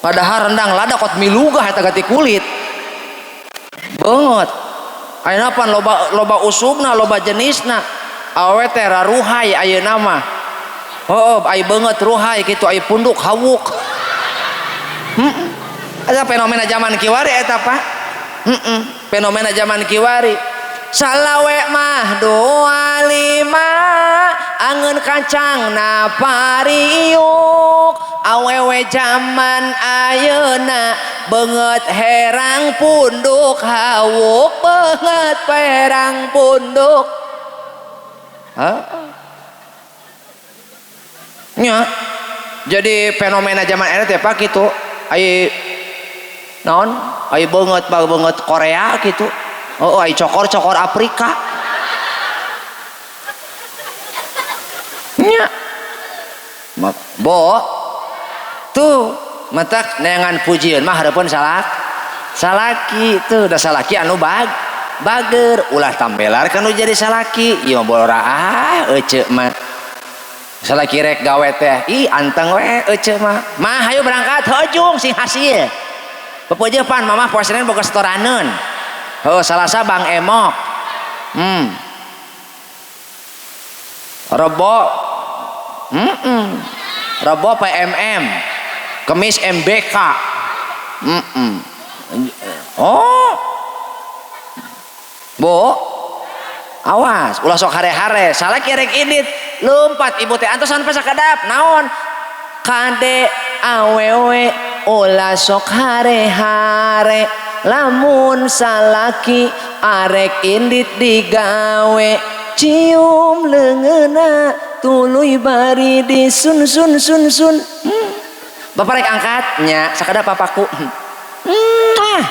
Padahal rendang lada kot milugah eta ganti kulit. Beungeut. Ayeuna pan loba usubna, loba jenisna. Awewe teh raruhai ayeuna mah. Oh, oh, ai beungeut ruhai kitu, ai punduk hawuk. Eta fenomena zaman kiwari eta Pak. Fenomena zaman kiwari. Salawe mah 25 angeun kacang na pariuk. Awewe zaman ayeuna beungeut herang punduk hawuk, beungeut herang punduk. Heeh. Nya. Jadi fenomena zaman era teh Pak kitu. Ai naon? Ai beungeut beungeut Korea kitu. Oh, ai cokor-cokor Afrika. Nya. Bo. Tuh, matak neangan pujieun mah hareupeun salaki tuh da salaki anu bager ulah tambelar kanu jadi salaki. Ieu mah bolora ah eceu mah. Salaki rek gawe teh ih anteng we eceu mah. Mah hayu berangkat hojung sing hasil. Pepeujeuh pan mamah poe Senin boga setoraneun. Heuh Salasa Bang Emok. Rebo. Rebo PMM. Kemis MBK. Oh. Bu. Awas, ulah sok hare-hare. Salaki rek indit, lompat ibu teh antosan pasakadap. Naon? Kade awewe ulah sok hare-hare. Lamun salaki arek indit digawe, cium leungeunna tuluy bari disun sun sun sun. Bapak rek angkat nya sakadap papaku. Heeh.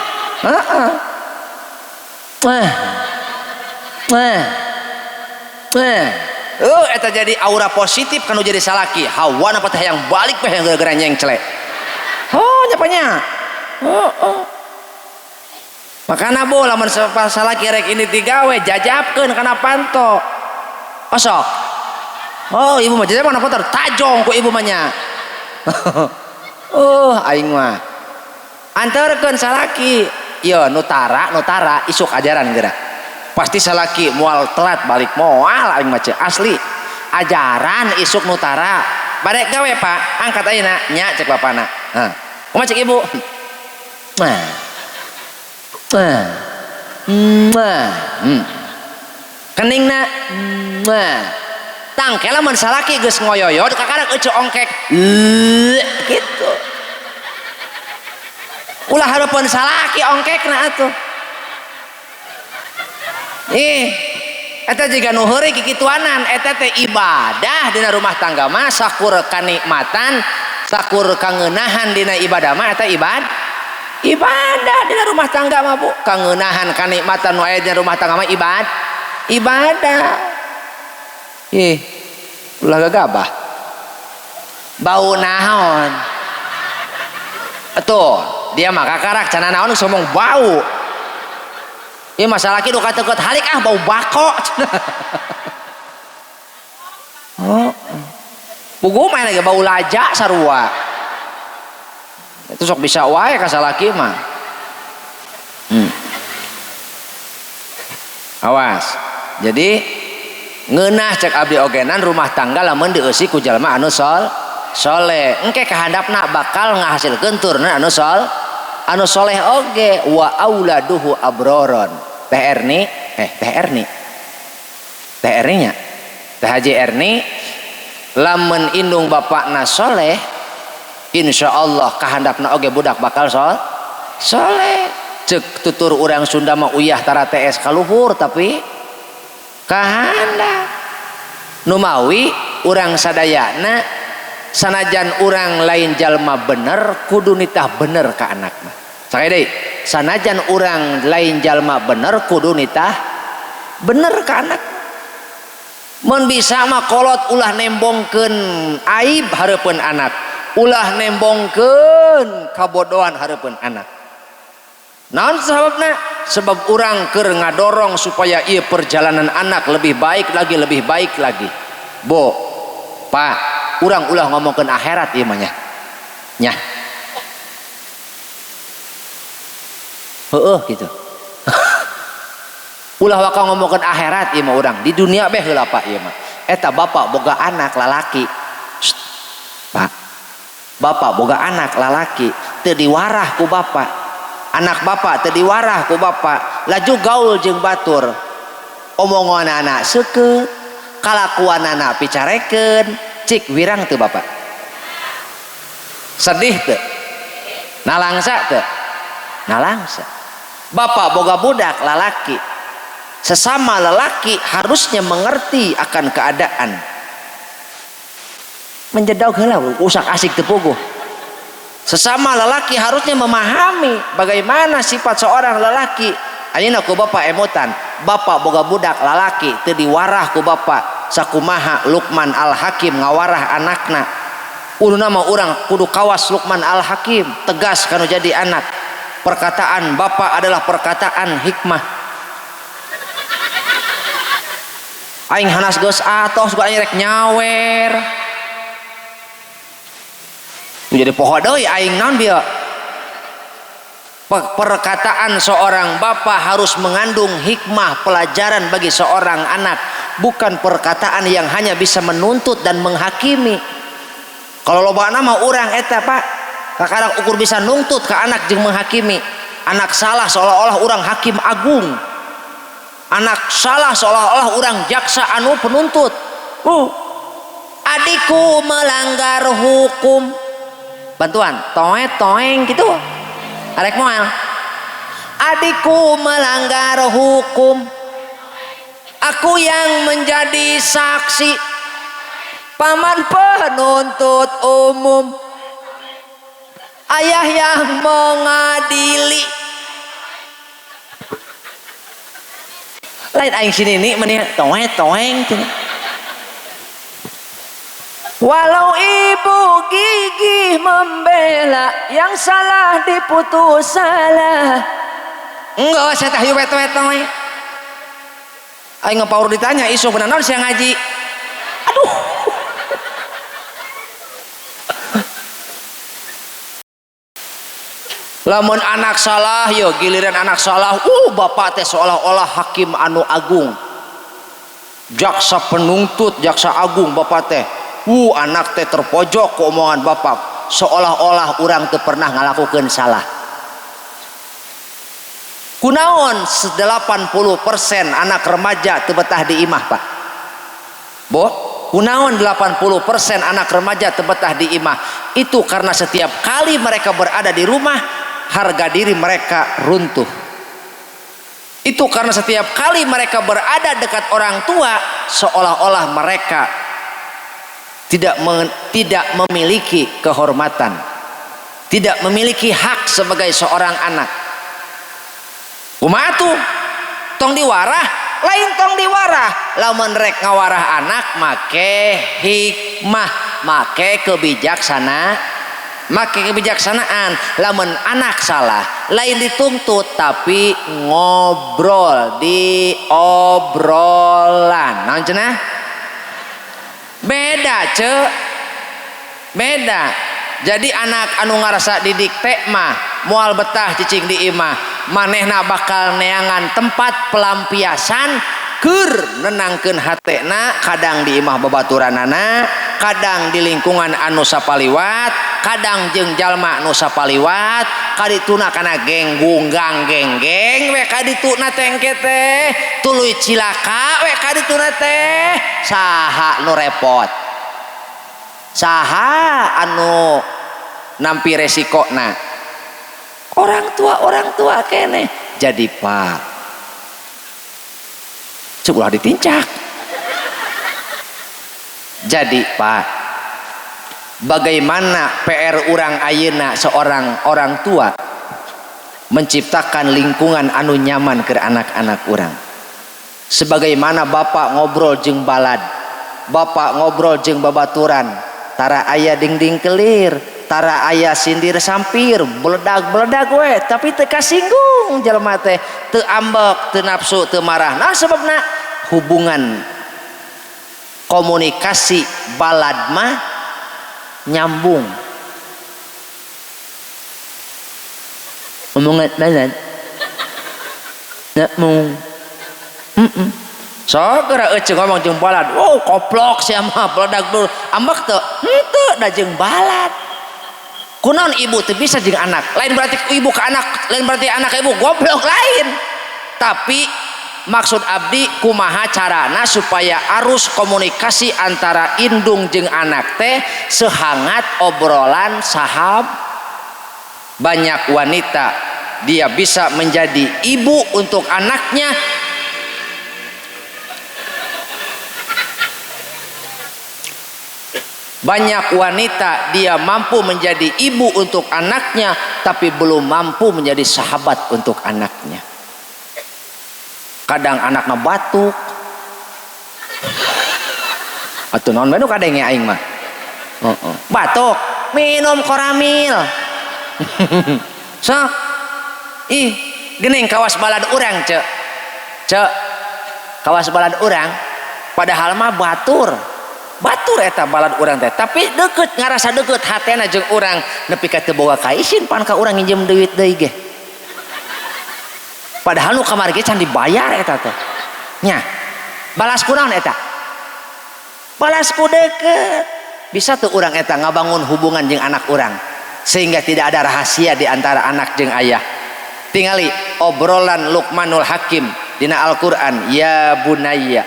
Oh, eta jadi aura positif kanu jadi salaki. Hawana patah yang balik mah yang gara-gara nyengcle. Oh, nyapanya. Oh, oh. Makana bo lamun salaki rek ini digawe jajabkeun kana panto. Osok. Oh, ibu mah jajab kana panto tajong ku ibu mah nya. Oh, aing mah. Anterkeun salaki. Ieu nutara isuk ajaran geura. Pasti salaki moal telat balik moal aing mah asli. Ajaran isuk nutara. Barek gawe Pak, angkat ayeuna nya cek bapana. Hah. Kumaha cek ibu? Nah. Nah. Nah. Keningna. Nah. Tangke lamun salaki geus ngoyoyod kakarak euceu ongkek. Gitu. Ulah hareupeun salaki ongkekna atuh. Ih, eta jiga nu heureuy kikituanan, eta teh ibadah dina rumah tangga mah sakur kanikmatan, sakur kangeunahan dina ibadah mah eta ibadah dina rumah tangga mah Bu. Kangeunahan kanikmatan nu aya dina rumah tangga mah ibadah. Ih, ulah gagabah. Bau naon? Atuh, dia mah kakarak cenah naon ngomong bau. Ieu masalah ki duka teukeut halik ah bau bako. Oh. Pugu mah lagi bau laja sarua. Itu sok bisa wae ka salaki mah. Awas. Jadi ngeunah cek abdi ogenan rumah tangga lamun dieusi ku jalma anu soleh. Engke kahandapna bakal ngahasilkeun turna anu anu soleh oge wa auladuhu abroron. Teh Erni, Teh Erni, Teh Erni nya, Teh Haji Erni Lamun indung bapakna soleh, insya Allah kahandapna oge budak bakal soleh. Cek tutur urang Sunda mah uyah tara TS kaluhur tapi kahandap. Numawi urang sadayana sanajan urang lain jalma bener kudu nitah bener ka anak mah. Sakali deui, sanajan urang lain jalma bener kudu nitah bener ka anak. Mun bisa mah kolot ulah nembongkeun aib hareupeun anak, ulah nembongkeun kabodohan hareupeun anak. Naon sababna? Sebab urang keur ngadorong supaya ieu perjalanan anak lebih baik lagi, lebih baik lagi. Bo, Pak, urang ulah ngomongkeun akhirat ieu mah nya. Nya. Heueuh gitu. Ulah waka ngomongkeun akhirat ieu mah urang di dunia beh heula Pak ieu mah. Eta bapak boga anak lalaki. Shh, Pak. Bapak boga anak lalaki teu diwarah ku bapak. Anak bapak teu diwarah ku bapak, laju gaul jeung batur. Omongan anak seukeut, kalakuan anak picarekeun, cik wirang teu bapak. Sedih teu? Nalangsa teu? Nalangsa. Bapak boga budak lalaki. Sesama lelaki harusnya mengerti akan keadaan. Menjedog heula usak asik teu puguh. Sesama lelaki harusnya memahami bagaimana sifat seorang lelaki. Ayeuna ku bapak emutan, bapak boga budak lalaki teu diwarah ku bapak. Sakumaha Luqman Al-Hakim ngawarah anakna. Kuduna mah urang kudu kawas Luqman Al-Hakim, tegas kanu jadi anak. Perkataan bapak adalah perkataan hikmah. Aing hanas geus atos gua aing rek nyawer. Jadi poho deui aing naon bieu. Perkataan seorang bapak harus mengandung hikmah pelajaran bagi seorang anak, bukan perkataan yang hanya bisa menuntut dan menghakimi. Kalau loba nama urang eta Pak, kakarang ukur bisa nuntut ke anak jeung menghakimi. Anak salah seolah-olah urang hakim agung. Anak salah seolah-olah urang jaksa anu penuntut. Adikku melanggar hukum. Bantuan toet toeng gitu. Arek moal. Adikku melanggar hukum. Aku yang menjadi saksi. Paman penuntut umum. Ayah yang mengadili. Lain aing sini nih meni toet toeng cenah. Walau ibu gigih membela, yang salah diputus salah. Enggak, saya tahu wet wet toeng. Aing ngepaur ditanya isu benar naon sia ngaji. Aduh. Lamun anak salah, yo giliran anak salah, bapak teh seolah-olah hakim anu agung. Jaksa penuntut, jaksa agung bapak teh. Anak teh terpojok ku omongan bapak, seolah-olah urang teu pernah ngalakukeun salah. Kunaon 80% anak remaja teu betah di imah, Pak? Bo, kunaon 80% anak remaja teu betah di imah? Itu karena setiap kali mereka berada di rumah, harga diri mereka runtuh. Itu karena setiap kali mereka berada dekat orang tua, seolah-olah mereka tidak memiliki kehormatan, tidak memiliki hak sebagai seorang anak. Kumaha tuh? Tong diwarah, lain tong diwarah. Lamun rek ngawarah anak make hikmah, make kebijaksana, make kebijaksanaan. Lamun anak salah, lain dituntut tapi ngobrol, diobrolan. Naon cenah? Beda, ce. Beda. Jadi anak anu ngarasa didikte mah moal betah cicing di imah, manehna bakal neangan tempat pelampiasan keur nenangkeun hatena, kadang di imah babaturanana, kadang di lingkungan anu sapaliwat, kadang jeung jalma anu sapaliwat, kadituna kana geng gunggang geng-geng we kadituna teh engke teh, tuluy cilaka we kadituna teh, saha nu repot. Saha anu nampi resikona? Orang tua kene. Jadi Pak, cuk ulah ditincak. Jadi Pak, bagaimana PR urang ayeuna seorang orang tua menciptakan lingkungan anu nyaman ke anak-anak urang. Sebagaimana bapak ngobrol jeung balad, bapak ngobrol jeung babaturan, tara aya dingding kelir, tara aya sindir sampir, beledag-beledag we, tapi teu kasinggung jelema teh, teu ambek, teu nafsu, teu marah. Nah sebabna hubungan komunikasi balad mah nyambung. Omongan balad nyambung. Sok geura euceung ngomong jeung balad, oh koplok sia mah beledag dulu, ambek teu? Henteu da jeung balad. Kunaon ibu teu bisa jeung anak? Lain berarti ibu ke anak, lain berarti anak ke ibu goblok lain. Tapi maksud abdi kumaha carana supaya arus komunikasi antara indung jeung anak teh sehangat obrolan sahab. Banyak wanita dia bisa menjadi ibu untuk anaknya, banyak wanita dia mampu menjadi ibu untuk anaknya, tapi belum mampu menjadi sahabat untuk anaknya. Kadang anaknya batuk atau naon bae nu kadenge aing mah. Batuk, minum koramil. Sok ih geuning kawas balad urang cek. Cek kawas balad urang padahal mah batur. Batur eta balad urang teh, tapi deket ngarasa deket hatena jeung urang nepi ka teu boga kaisin pan ka urang nginjem duit deui ge. Padahal nu kamari ge can dibayar eta teh. Nya, balas ku naon eta? Balas ku deket. Bisa tuh urang eta ngabangun hubungan jeung anak urang sehingga tidak ada rahasia di antara anak jeung ayah. Tingali obrolan Luqmanul Hakim dina Al-Qur'an, ya bunayya.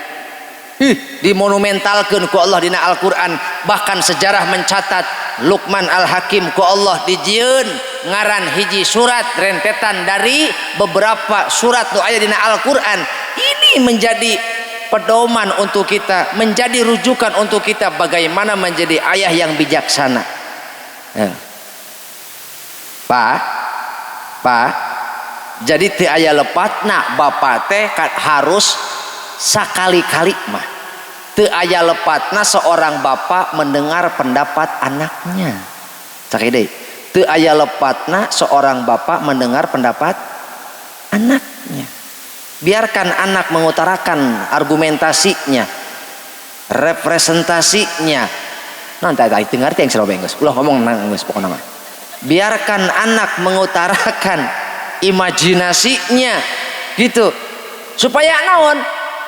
Dimonumentalkeun ku Allah dina Al-Qur'an, bahkan sejarah mencatat Luqman Al-Hakim ku Allah dijieun ngaran hiji surat rentetan dari beberapa surat nu aya dina Al-Qur'an. Ini menjadi pedoman untuk kita, menjadi rujukan untuk kita bagaimana menjadi ayah yang bijaksana. Ya. Pak, Pak, jadi teu aya lepatna bapak teh harus sakali-kali mah teu aya lepatna seorang bapak mendengar pendapat anaknya. Sakali deui, teu aya lepatna seorang bapak mendengar pendapat anaknya. Biarkan anak mengutarakan argumentasinya, representasinya. Nanti ada itu ngerti yang selalu geus. Ulah ngomong nang geus pokona mah. Biarkan anak mengutarakan imajinasinya gitu. Supaya naon?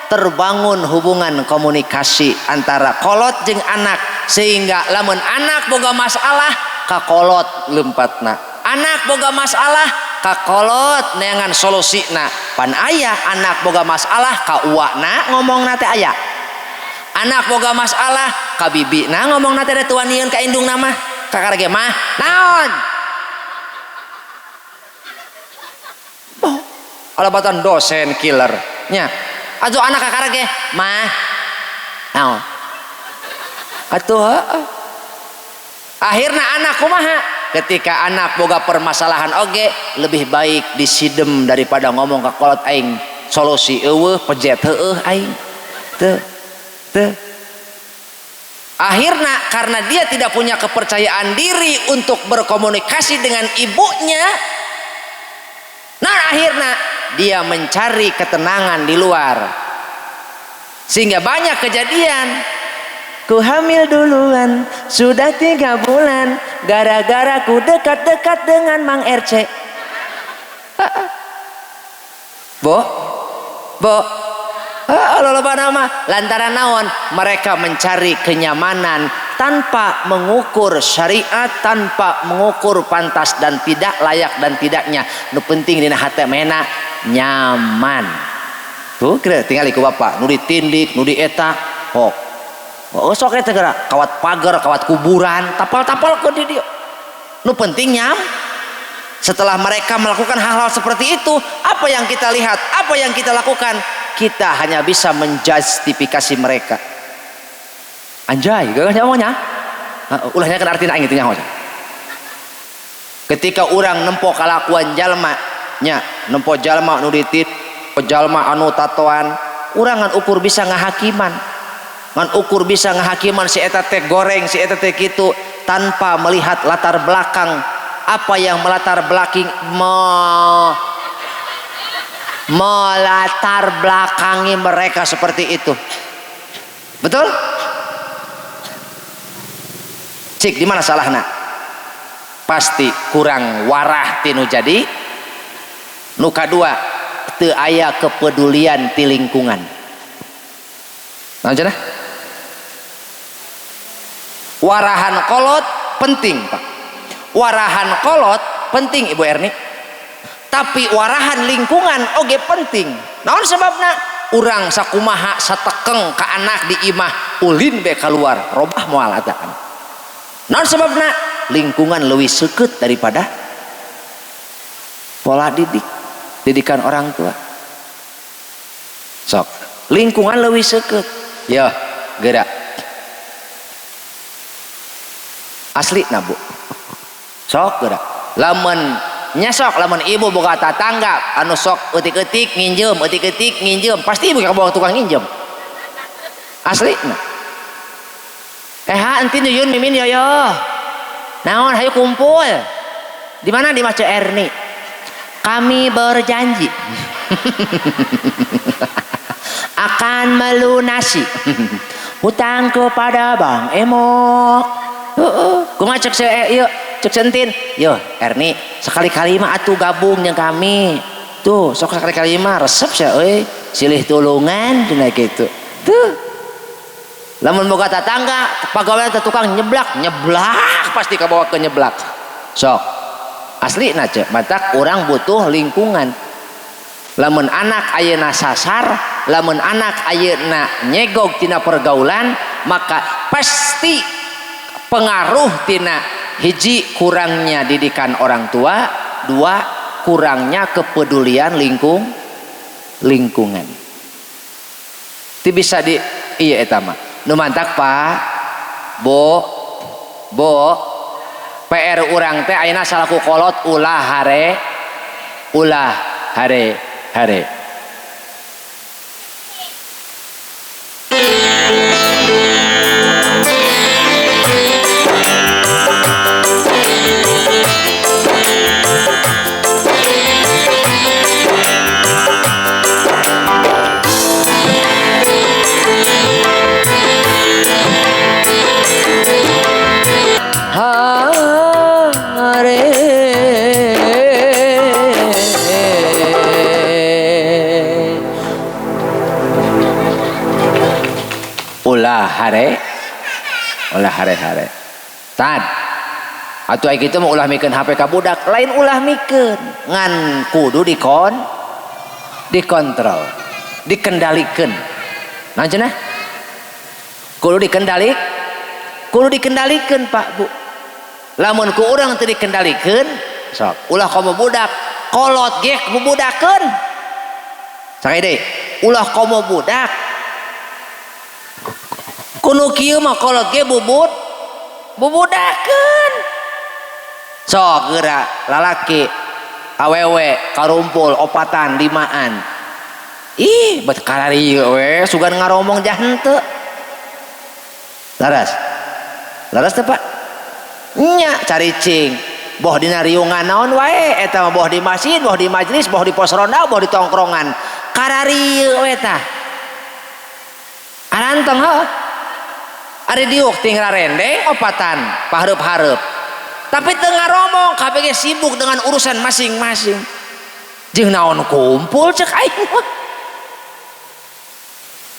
Terbangun hubungan komunikasi antara kolot jeung anak, sehingga lamun anak boga masalah ka kolot lempatna, anak boga masalah ka kolot neangan solusina, pan aya anak boga masalah ka uakna ngomongna teh aya, anak boga masalah ka bibina ngomongna teh da tuanieun ka indungna mah kakara ge mah naon. Oh, alabatan dosen killer nya. Atuh anak kakara ge mah naon atuh heeh. Akhirna anak kumaha? Ketika anak boga permasalahan oge lebih baik disidem daripada ngomong ka kolot aing solusi eueuh pejet heueuh aing teu teu. Akhirna karena dia tidak punya kepercayaan diri untuk berkomunikasi dengan ibunya, nah akhirna dia mencari ketenangan di luar, sehingga banyak kejadian. Ku hamil duluan sudah 3 bulan gara-gara ku dekat-dekat dengan Mang RC. Bo, bo, loba nama lantaran naon mereka mencari kenyamanan tanpa mengukur syariat, tanpa mengukur pantas dan tidak, layak dan tidaknya. Nu penting dina hate mena nyaman. Tuh kira tinggal ku bapak nu ditindik nu dieta hok. Oh sok eta geura kawat pagar, kawat kuburan, tapal-tapalkeun di dieu. Nu penting nyam. Setelah mereka melakukan hal-hal seperti itu, apa yang kita lihat, apa yang kita lakukan? Kita hanya bisa menjustifikasi mereka. Anjay, gagah nyawanya. Ulahnya kan artinya aing teh nyaho. Ketika orang nempo kalakuan jalma nya, nempo jalma nu ditit, jalma anu tatoan, urang ngan ukur bisa ngahakiman. Ngan ukur bisa ngahakiman si eta teh goreng, si eta teh kitu tanpa melihat latar belakang apa yang melatar belakang melatar belakangi mereka seperti itu. Betul? Cik, di mana salahna? Pasti kurang warah tinu jadi. Nu kadua, teu aya kepedulian ti lingkungan. Naon cenah? Warahan kolot penting, Pak. Warahan kolot penting Ibu Erni. Tapi warahan lingkungan oge penting. Naon sebabna? Urang sakumaha satekeng ka anak di imah ulin be kaluar, robah moal ataan. Naon sebabna? Lingkungan leuwih seukeut daripada pola didik, didikan orang tua. Sok, lingkungan leuwih seukeut. Ya, geura. Asli na Bu. Sok geura. Lamun nya sok lamun ibu boga tatangga anu sok eutik-eutik nginjem, eutik-eutik nginjem, pasti ibu kabawa tukang nginjem. Asli na. Ha entin yuyun mimin yoyo. Naon hayu kumpul. Di mana di Mace Erni? Kami berjanji akan melunasi hutang kepada Bang Emok. Kumaha cek ieu cek sentin. Yo Erni, sekali-kali mah atuh gabung jeung kami. Tuh, sok sekali-kali mah resep sia euy, silih tulungan cenah kitu. Tuh. Lamun boga tatangga, pagawean teh tukang nyeblak, nyeblak pasti kabawa ke nyeblak. Sok. Asli na cek, matak urang butuh lingkungan. Lamun anak ayeuna sasar, lamun anak ayeuna nyegog tina pergaulan, maka pasti pengaruh tina hiji kurangnya didikan orang tua, dua kurangnya kepedulian lingkungan. Itu bisa di iya eta mah. Nu mantak Pak, Bu, Bu, PR urang teh ayeuna salaku kolot ulah hare, ulah hare hare. Ulah hare, ulah hare-hare. Tad, atuh ai kitu mah ulah mikeun HP ka budak, lain ulah mikeun, ngan kudu dikontrol, dikendalikeun. Naon cenah? Kudu dikendalikeun Pak Bu. Lamun ku urang teu dikendalikeun, sok ulah komo budak, kolot ge bubudakeun. Sakali deui, ulah komo budak. Kuno kieu mah kolot ge bubudakeun. Sok geura lalaki awewe karumpul opatan limaan. Ih, bet kararieu we sugan ngaromong jah henteu. Laras. Laras teh Pak? Nya caricing. Boh dina riungan naon wae eta mah, boh di masjid, boh di majelis, boh di pos ronda, boh di tongkrongan. Kararieu we tah. Aranteng heuh. Ari diuk tinggal rendeng opatan pahareup-hareup. Tapi teu ngaromong, kabeh ge sibuk dengan urusan masing-masing. Jeung naon kumpul cek aing mah.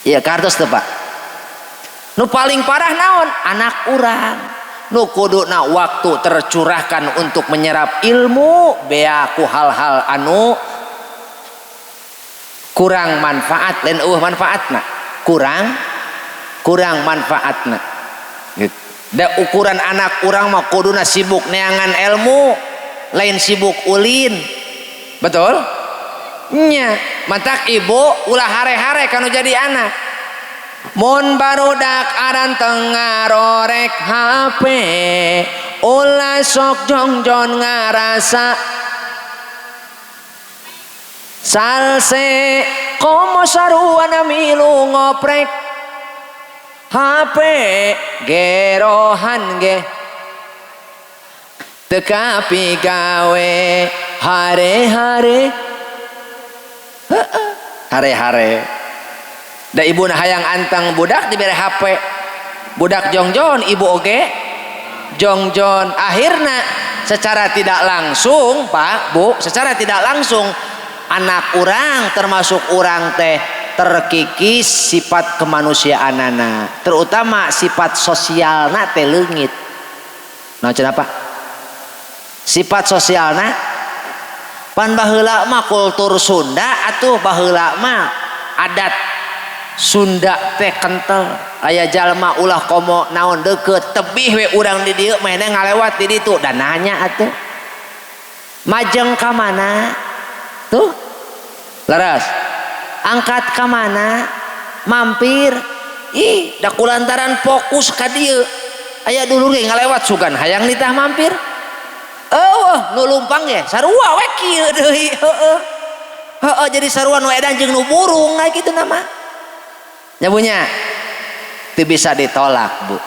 Iya kartos teu Pak. Nu paling parah naon? Anak urang. Nu kuduna waktu tercurahkan untuk menyerap ilmu bea ku hal-hal anu kurang manfaat, lain eueuh manfaatna. Kurang manfaatna gitu. Da ukuran anak urang mah kuduna sibuk neangan ilmu, lain sibuk ulin. Betul? Nya, matak ibu ulah hare-hare kanu jadi anak. Mun barudak aranteng ngarorek HP, ulah sok jongjon ngarasa salse, komo saruana milu ngoprek HP, gerohan ge teu kapigawe, hare-hare hare-hare. Da ibu hayang anteng budak dibere HP, budak jongjon, ibu oge jongjon. Akhirna secara tidak langsung, Pak, Bu, secara tidak langsung anak urang termasuk urang teh terkikis sifat kemanusiaanana, terutama sifat sosialna teh leungit. Nah, cenah, Pak, sifat sosialna pan baheula mah kultur Sunda atuh, baheula mah adat Sunda teh kental. Aya jalma ulah komo naon deket, tebih we urang di dieu mah ngalewat di ditu dan nanya atuh, "Majeng ka mana?" Tuh leres, "Angkat ka mana?" "Mampir." Ih, da kulantaran fokus ka dieu, aya dulur ge ngalewat sugan hayang nitah mampir, eueuh nu lumpang ge sarua we kieu deui. Heeh heeh, jadi sarua nu edan jeung nu burung kitu nama nya punya. Teu bisa ditolak, Bu.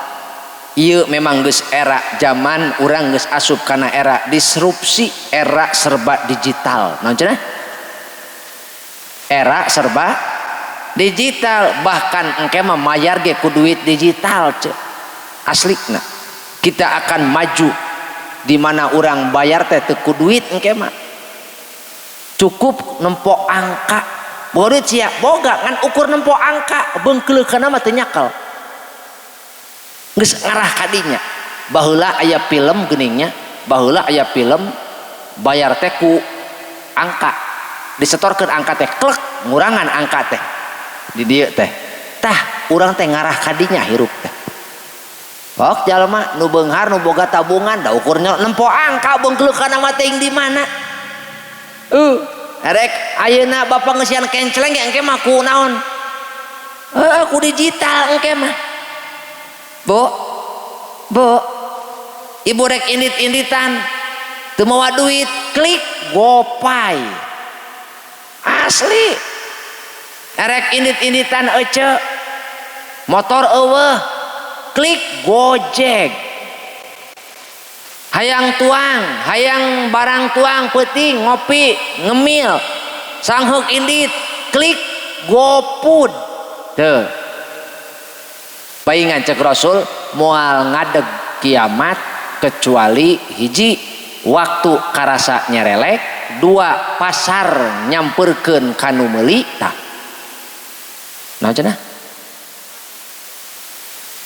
Ieu memang geus era zaman urang geus asup kana era disrupsi, era serba digital. Naon cenah? Era serba digital, bahkan engke mah mayar ge ku duit digital ce. Aslina kita akan maju di mana urang bayar teh teu ku duit, engke mah cukup nempo angka. Boga duit sia? Boga, ngan ukur nempo angka, beungkeuleukeunna mah teu nyakel. Geus ngarah kadinya. Baheula aya film geuningnya, baheula aya film bayar teh ku angka, disetorkeun angka teh, klek ngurangan angka teh di dieu teh. Tah, urang teh ngarah kadinya hirup teh. Ok, jalma nu beunghar, nu boga tabungan, da ukurnya nempo angka, beungkeuleukeunna mah teuing di mana. Rek ayeuna bapak ngeusian kenceleng ge engke mah ku naon? Heeh, ku digital engke mah. Bu, Bu, ibu rek indit-inditan teu mawa duit, klik GoPay. Asli. Erek indit-inditan ece, motor eueuh, klik Gojek. Hayang tuang, hayang barang tuang peuting, ngopi, ngemil, sangheuk indit, klik GoFood. Tuh. Paingan cek Rasul moal ngadeg kiamat kecuali hiji, waktu karasa nyerelek, dua, pasar nyamperkeun kanu meuli. Tah, naon cenah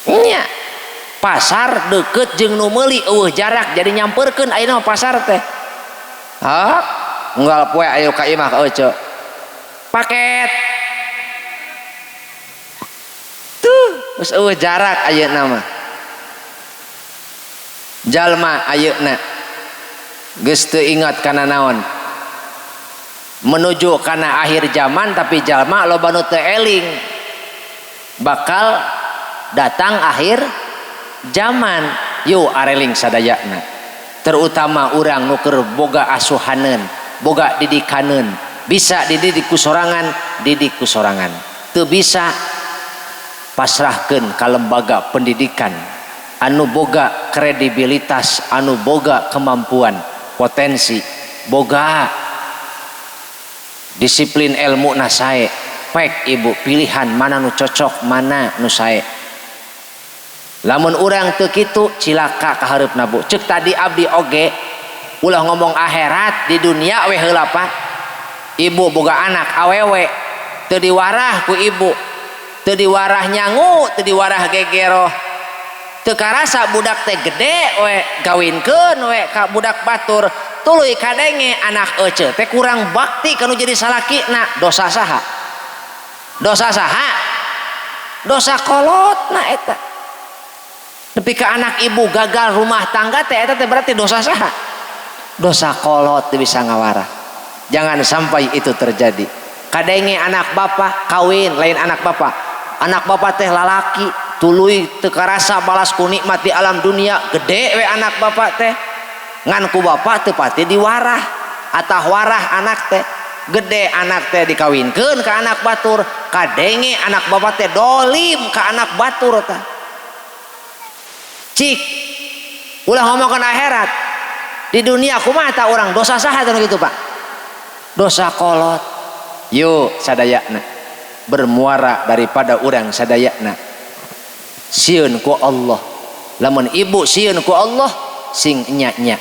nya? Pasar deket jeung nu meuli, eueuh jarak, jadi nyamperkeun. Ayeuna mah pasar teh ha unggal poe ayo ka imah ka ece paket tuh, geus eueuh jarak. Ayeuna mah jalma ayeuna geus teu ingat kana naon, menuju kana akhir zaman, tapi jalma loba nu teu eling bakal datang akhir zaman. Yuk, areling sadayana, terutama urang nu keur boga asuhaneun, boga didikaneun. Bisa dididik ku sorangan, didik ku sorangan. Teu bisa, pasrahkeun ka lembaga pendidikan anu boga kredibilitas, anu boga kemampuan, potensi, boga disiplin ilmu na sae. Pek ibu pilihan mana nu cocok, mana nu sae. Lamun urang teu kitu, cilaka kahareupna, Bu. Cek tadi abdi oge, ulah ngomong akhirat, di dunia we heula, Pak. Ibu boga anak awewe, teu diwarah ku ibu, teu diwarah nyangu, teu diwarah gegeroh, teu karasa budak teh gede we, gawinkeun we ka budak batur. Tuluy kadenge anak ece teh kurang bakti kanu jadi salakina. Dosa saha? Dosa saha? Dosa kolotna eta. Nepi ka anak ibu gagal rumah tangga teh eta teh berarti dosa saha? Dosa kolot teu bisa ngawarah. Jangan sampai itu terjadi. Kadenge anak bapak kawin lain anak bapak. Anak bapak teh lalaki tuluy teu karasa balas ku nikmat di alam dunia, gede we anak bapak teh. Ngan ku bapak teu pati diwarah atah warah anak teh. Gede anak teh dikawinkeun ka anak batur, kadenge anak bapak teh dolim ka anak batur tah. Cik ulah ngomongkeun akhirat, di dunia kumaha tah urang dosa saha teh nu kitu Pak? Dosa kolot. Yuk sadayana bermuara daripada urang sadayana sieun ku Allah. Lamun ibu sieun ku Allah sing nya-nya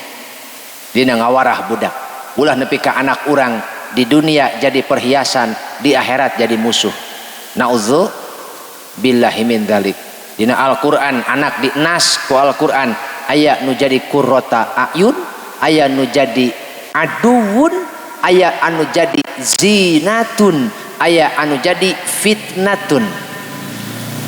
dina ngawarah budak, ulah nepi ka anak urang di dunia jadi perhiasan, di akhirat jadi musuh. Na'udzu billahi min dzalik. Dina Al-Qur'an anak di nas ku Al-Qur'an aya nu jadi qurrata ayun, aya nu jadi aduwun, aya anu jadi zinatun, aya anu jadi fitnatun.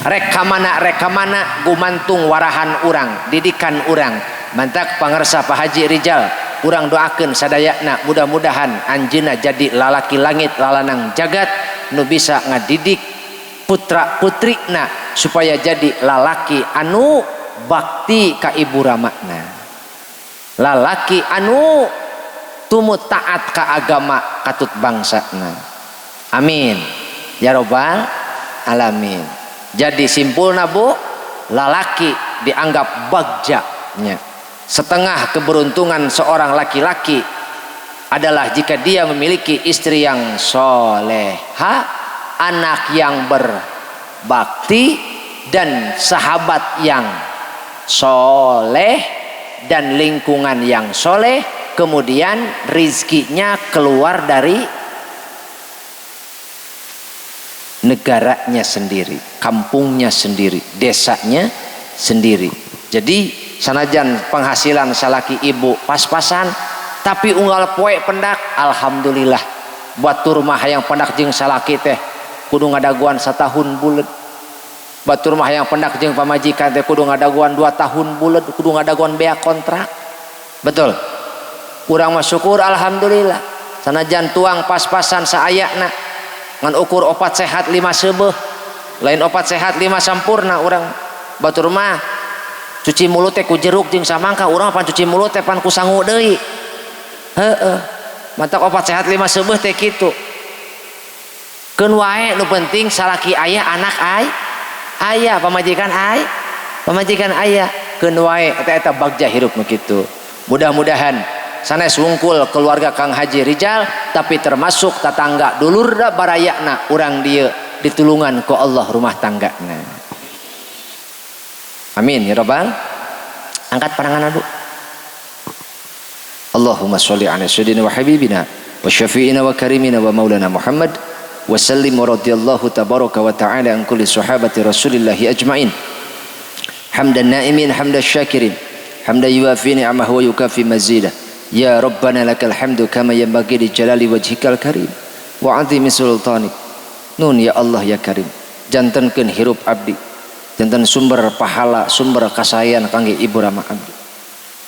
Rek kamana gumantung warahan urang, didikan urang. Mantak pangersa Pak Haji Rijal, urang doakeun sadayana mudah-mudahan anjeunna jadi lalaki langit lalanang jagat nu bisa ngadidik putra putrina supaya jadi lalaki anu bakti ka ibu ramana, lalaki anu tumut taat ka agama katut bangsana. Amin ya robbal alamin. Jadi simpulna Bu, lalaki dianggap bagjanya. Setengah keberuntungan seorang laki-laki adalah jika dia memiliki istri yang soleha, anak yang berbakti, dan sahabat yang soleh, dan lingkungan yang soleh. Kemudian rizkinya keluar dari negaranya sendiri, kampungnya sendiri, desanya sendiri. Jadi sanajan penghasilan salaki ibu pas-pasan, tapi unggal poe pendak alhamdulillah. Batur mah hayang pendak jeung salaki teh kudu ngadaguan satahun buleud. Batur mah hayang pendak jeung pamajikan teh kudu ngadaguan 2 tahun buleud, kudu ngadaguan bea kontrak. Betul. Urang mah syukur alhamdulillah. Sanajan tuang pas-pasan saayana ngan ukur 4 sehat 5 seubeuh, lain 4 sehat 5 sampurna urang. Batur mah cuci mulut teh ku jeruk jeung samangka, urang pan cuci mulut teh pan ku sangu deui. Heeh. Mantak 4 sehat 5 seubeuh teh kitu. Keun wae nu penting salaki aya, anak ay, aya, pamajikan ay, pamajikan aya. Keun wae eta eta bagja hirup nu kitu. Mudah-mudahan sanes wungkul keluarga Kang Haji Rijal, tapi termasuk tatangga dulurna barayana urang dieu ditulungan ku Allah rumah tanggana. Amin ya rabbal. Angkat pandangan Bu. Allahumma sholli ala sayyidina wa habibina wa syafi'ina wa karimina wa maulana Muhammad wa sallim wa radhiyallahu tabaraka wa ta'ala an kulli sahabati rasulillahi ajmain. Hamdan na'imin hamdan syakirin hamdan yuwafi ni'amahu wa yukafi mazidah. Ya Rabbana lakal hamdu kama yanbaghi li jalali wajhikal karim wa 'azimi sultanik. Nun ya Allah ya Karim, jantenkeun hirup abdi janten sumber pahala, sumber kasayan kangge ibu rama abdi.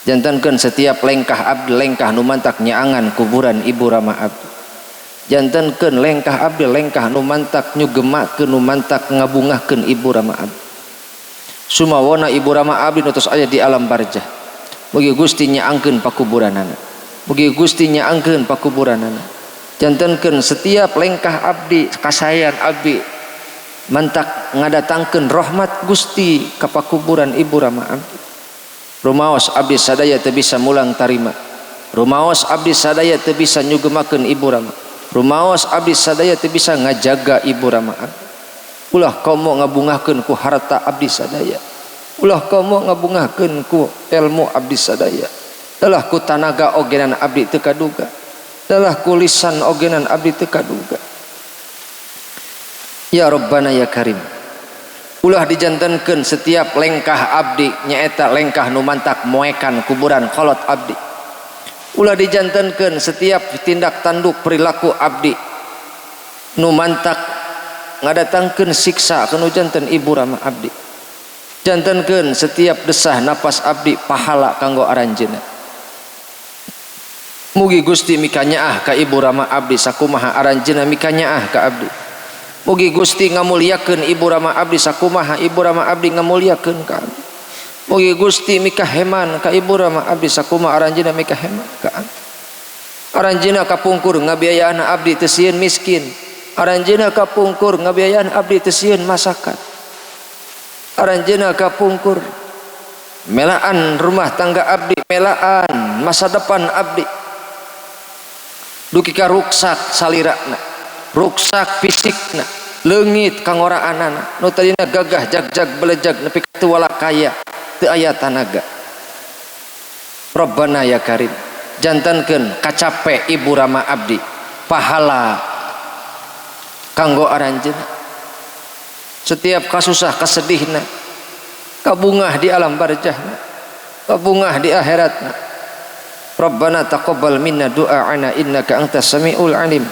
Jantenkeun setiap lengkah abdi lengkah nu mantak nyaangan kuburan ibu rama abdi. Jantenkeun lengkah abdi lengkah nu mantak nyugemakeun nu mantak ngabungahkeun ibu rama abdi. Sumawona ibu rama abdi nu tos aya di alam barjah. Mugi Gusti nyaangkeun pakuburanana. Mugi Gusti nyaangkeun pakuburanana. Jantenkeun setiap lengkah abdi kasayan abdi mantak ngadatangkeun rahmat Gusti ka pakuburan ibu rama abdi. Rumaos abdi sadaya teu bisa mulang tarima. Rumaos abdi sadaya teu bisa nyugemakeun ibu rama. Rumaos abdi sadaya teu bisa ngajaga ibu rama abdi. Ulah komo ngabungahkeun ku harta abdi sadaya. Ulah komo ngabungahkeun ku ilmu abdi sadaya. Dalah ku tanaga ogenan abdi teu kaduga. Dalah ku lisan ogenan abdi teu kaduga. Ya Rabbana ya Karim. Ulah dijantenkeun setiap lengkah abdi nyaeta lengkah nu mantak moekan kuburan kolot abdi. Ulah dijantenkeun setiap tindak tanduk perilaku abdi nu mantak ngadatangkeun siksa kanu janten ibu rama abdi. Jantenkeun setiap desah napas abdi pahala kanggo aranjeunna. Mugi Gusti mikanyaah ka ibu rama abdi sakumaha aranjeunna mikanyaah ka abdi. Mugi Gusti ngamuliakeun ibu rama abdi sakumaha ibu rama abdi ngamuliakeun ka abdi. Mugi Gusti mikaheman ka ibu rama abdi sakumaha aranjeunna mikaheman ka abdi. Aranjeunna kapungkur ngabiayaan abdi teu sieun miskin. Aranjeunna kapungkur ngabiayaan abdi teu sieun masakan. Aranjeunna kapungkur melaan rumah tangga abdi, melaan masa depan abdi. Dugi ka ruksak salirana, ruksak fisikna, leungit kangoraanana, nu tadina gagah jag-jag belejag nepi ka teu walakaya, teu aya tanaga. Rabbana ya Karim, jantenkeun kacape ibu rama abdi pahala kanggo aranjeunna. Setiap kasusah kasedihna, kabungah di alam barzahna, kabungah di akhiratna. Rabbana taqabbal minna du'ana innaka antas samiul alim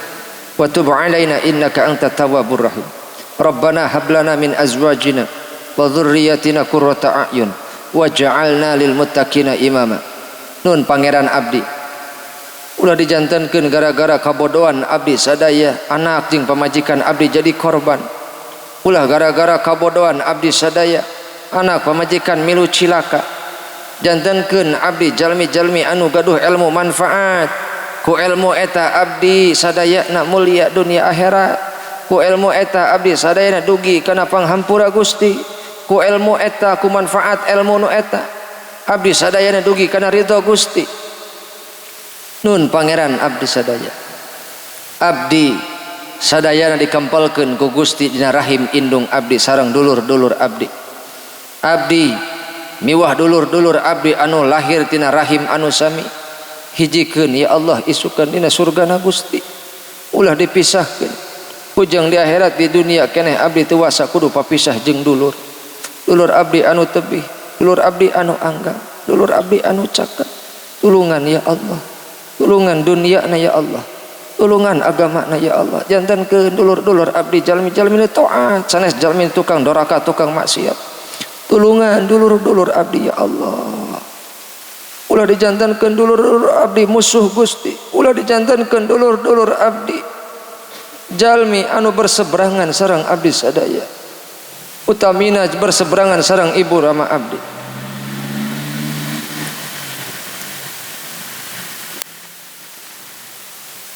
wa tub alaina innaka antat tawwabur rahim. Rabbana hab lana min azwajina wa dzurriyyatina qurrata a'yun waj'alna lil muttaqina imama. Nun pangeran abdi, ulah dijantenkeun gara-gara kabodohan abdi sadaya anak jeung pamajikan abdi jadi korban. Ulah gara-gara kabodohan abdi sadaya anak pamajikan milu cilaka. Jantenkeun abdi jalmi-jalmi anu gaduh ilmu manfaat, ku ilmu eta abdi sadayana mulia dunia akhirat, ku ilmu eta abdi sadayana dugi kana panghampura Gusti, ku ilmu eta ku manfaat ilmu nu eta abdi sadayana dugi kana ridho Gusti. Nun pangeran abdi sadaya, abdi sadayana dikempelkeun ku Gusti dina rahim indung abdi sareng dulur-dulur abdi. Abdi miwah dulur-dulur abdi anu lahir tina rahim anu sami, hijikeun ya Allah isukan dina surgana Gusti, ulah dipisahkeun. Ujang di akhirat di dunia keneh abdi teu wasa kudu papisah jeung dulur. Dulur abdi anu tebih, dulur abdi anu anggang, dulur abdi anu caket. Tulungan ya Allah, tulungan dunia na ya Allah, tulungan agama na ya Allah. Jantenkeun dulur-dulur abdi jalmi-jalmi nu taat, sanes jalmi tukang doraka, tukang maksiat. Tulungan dulur-dulur abdi ya Allah. Ulah dijantenkeun dulur-dulur abdi musuh Gusti. Ulah dijantenkeun dulur-dulur abdi jalmi anu berseberangan sareng abdi sadaya, utamina berseberangan sareng ibu rama abdi.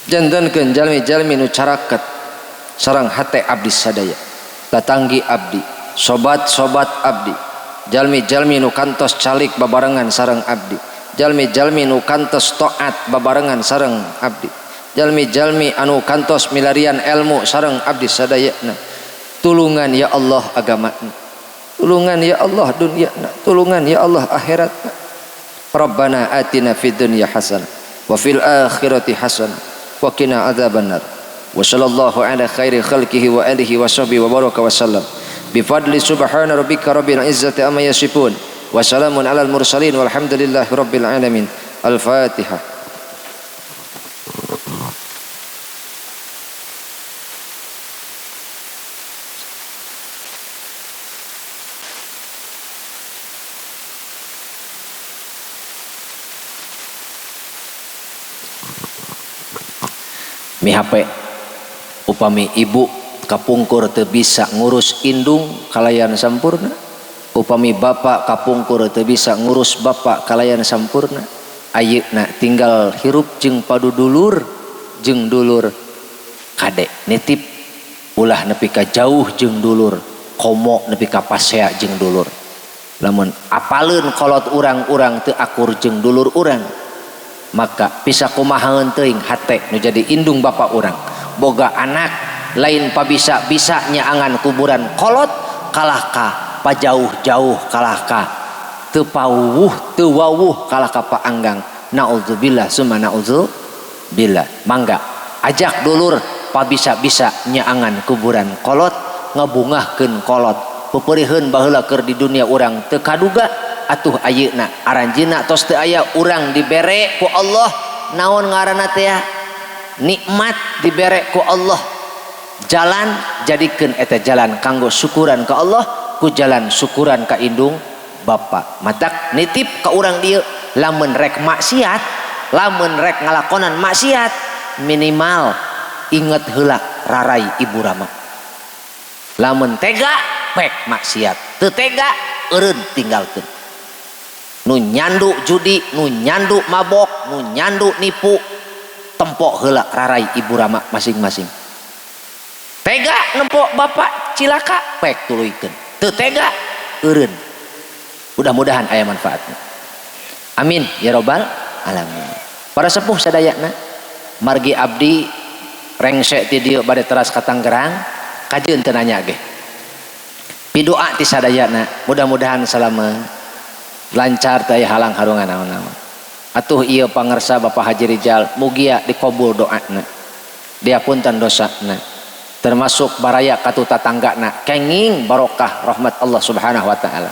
Jantenkeun jalmi-jalmi nu caraket sareng hate abdi sadaya, latanggi abdi, sobat-sobat abdi, jalmi-jalmi nu kantos calik babarengan sareng abdi, jalmi-jalmi nu kantos taat babarengan sareng abdi, jalmi-jalmi anu kantos milarian ilmu sareng abdi sadayana. Tulungan ya Allah agamana, tulungan ya Allah dunyana, tulungan ya Allah akhiratna. Rabbana atina fid dunya hasanah wa fil akhirati hasanah wa qina adzabannar. Wa sallallahu ala khairi khalqihi wa alihi wa sahbihi wa baraka wa sallam. Bifadli subhana rabbika rabbil izzati amma yasifun wa salamun alal mursalin walhamdulillahi rabbil alamin. Al-Fatihah. Mi HP upami ibu kapungkur teu bisa ngurus indung kalayan sampurna, upami bapak kapungkur teu bisa ngurus bapak kalayan sampurna, ayeuna tinggal hirup jeung padudulur jeung dulur kade nitip ulah nepi ka jauh jeung dulur, komo nepi ka pasea jeung dulur. Lamun apaleun kolot urang-urang teu akur jeung dulur urang, maka bisa kumahaeun teuing hate nu jadi indung bapak urang. Boga anak lain pabisa-bisa nyaangan kuburan kolot kalahka pajauh-jauh kalahka teu pawuh teu wawuh kalahka paanggang. Naudzubillah summa naudzubillah. Mangga ajak dulur pabisa-bisa nyaangan kuburan kolot, ngabungahkeun kolot, peperiheun baheula keur di dunia urang teu kaduga atuh ayeuna aranjeunna tos teu aya urang dibere ku Allah naon ngaranna teh nikmat dibere ku Allah Jalan jadikeun eta jalan kanggo syukuran ka Allah, ku jalan syukuran ka indung bapa. Matak nitip ka urang dieu, lamun rek maksiat, lamun rek ngalakonan maksiat, minimal inget heula rarai ibu rama. Lamun tega pek maksiat, teu tega eureun tinggalkeun. Nu nyandu judi, nu nyandu mabok, nu nyandu nipu, tempok heula rarai ibu rama masing-masing. Tega nempok bapak cilaka, pek tuluykeun. Teu tega eureun. Mudah-mudahan aya manfaatna. Amin ya robbal alamin. Para sepuh sadayana, margi abdi rengse ti dieu bade teras ka Tangerang, kajeun teu nanya ge. Pidoa ti sadayana, mudah-mudahan salama lancar teu aya halang harungan naon-naon. Atuh ieu pangersa Bapak Haji Rijal, mugia dikabul doana. Diapunten dosana. Termasuk baraya katu tatanggana, kenging barokah rahmat Allah Subhanahu wa taala.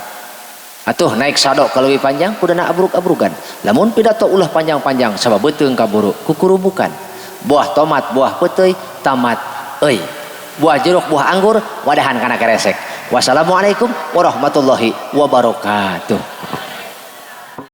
Atuh naik sado kalau lebih panjang kudana abruk-abrukan. Lamun pidato ulah panjang-panjang sabab beuteung kaburu kukurubukan. Buah tomat, buah peuteuy, tamat euy. Buah jeruk, buah anggur, wadahan kana keresek. Wassalamualaikum warahmatullahi wabarakatuh.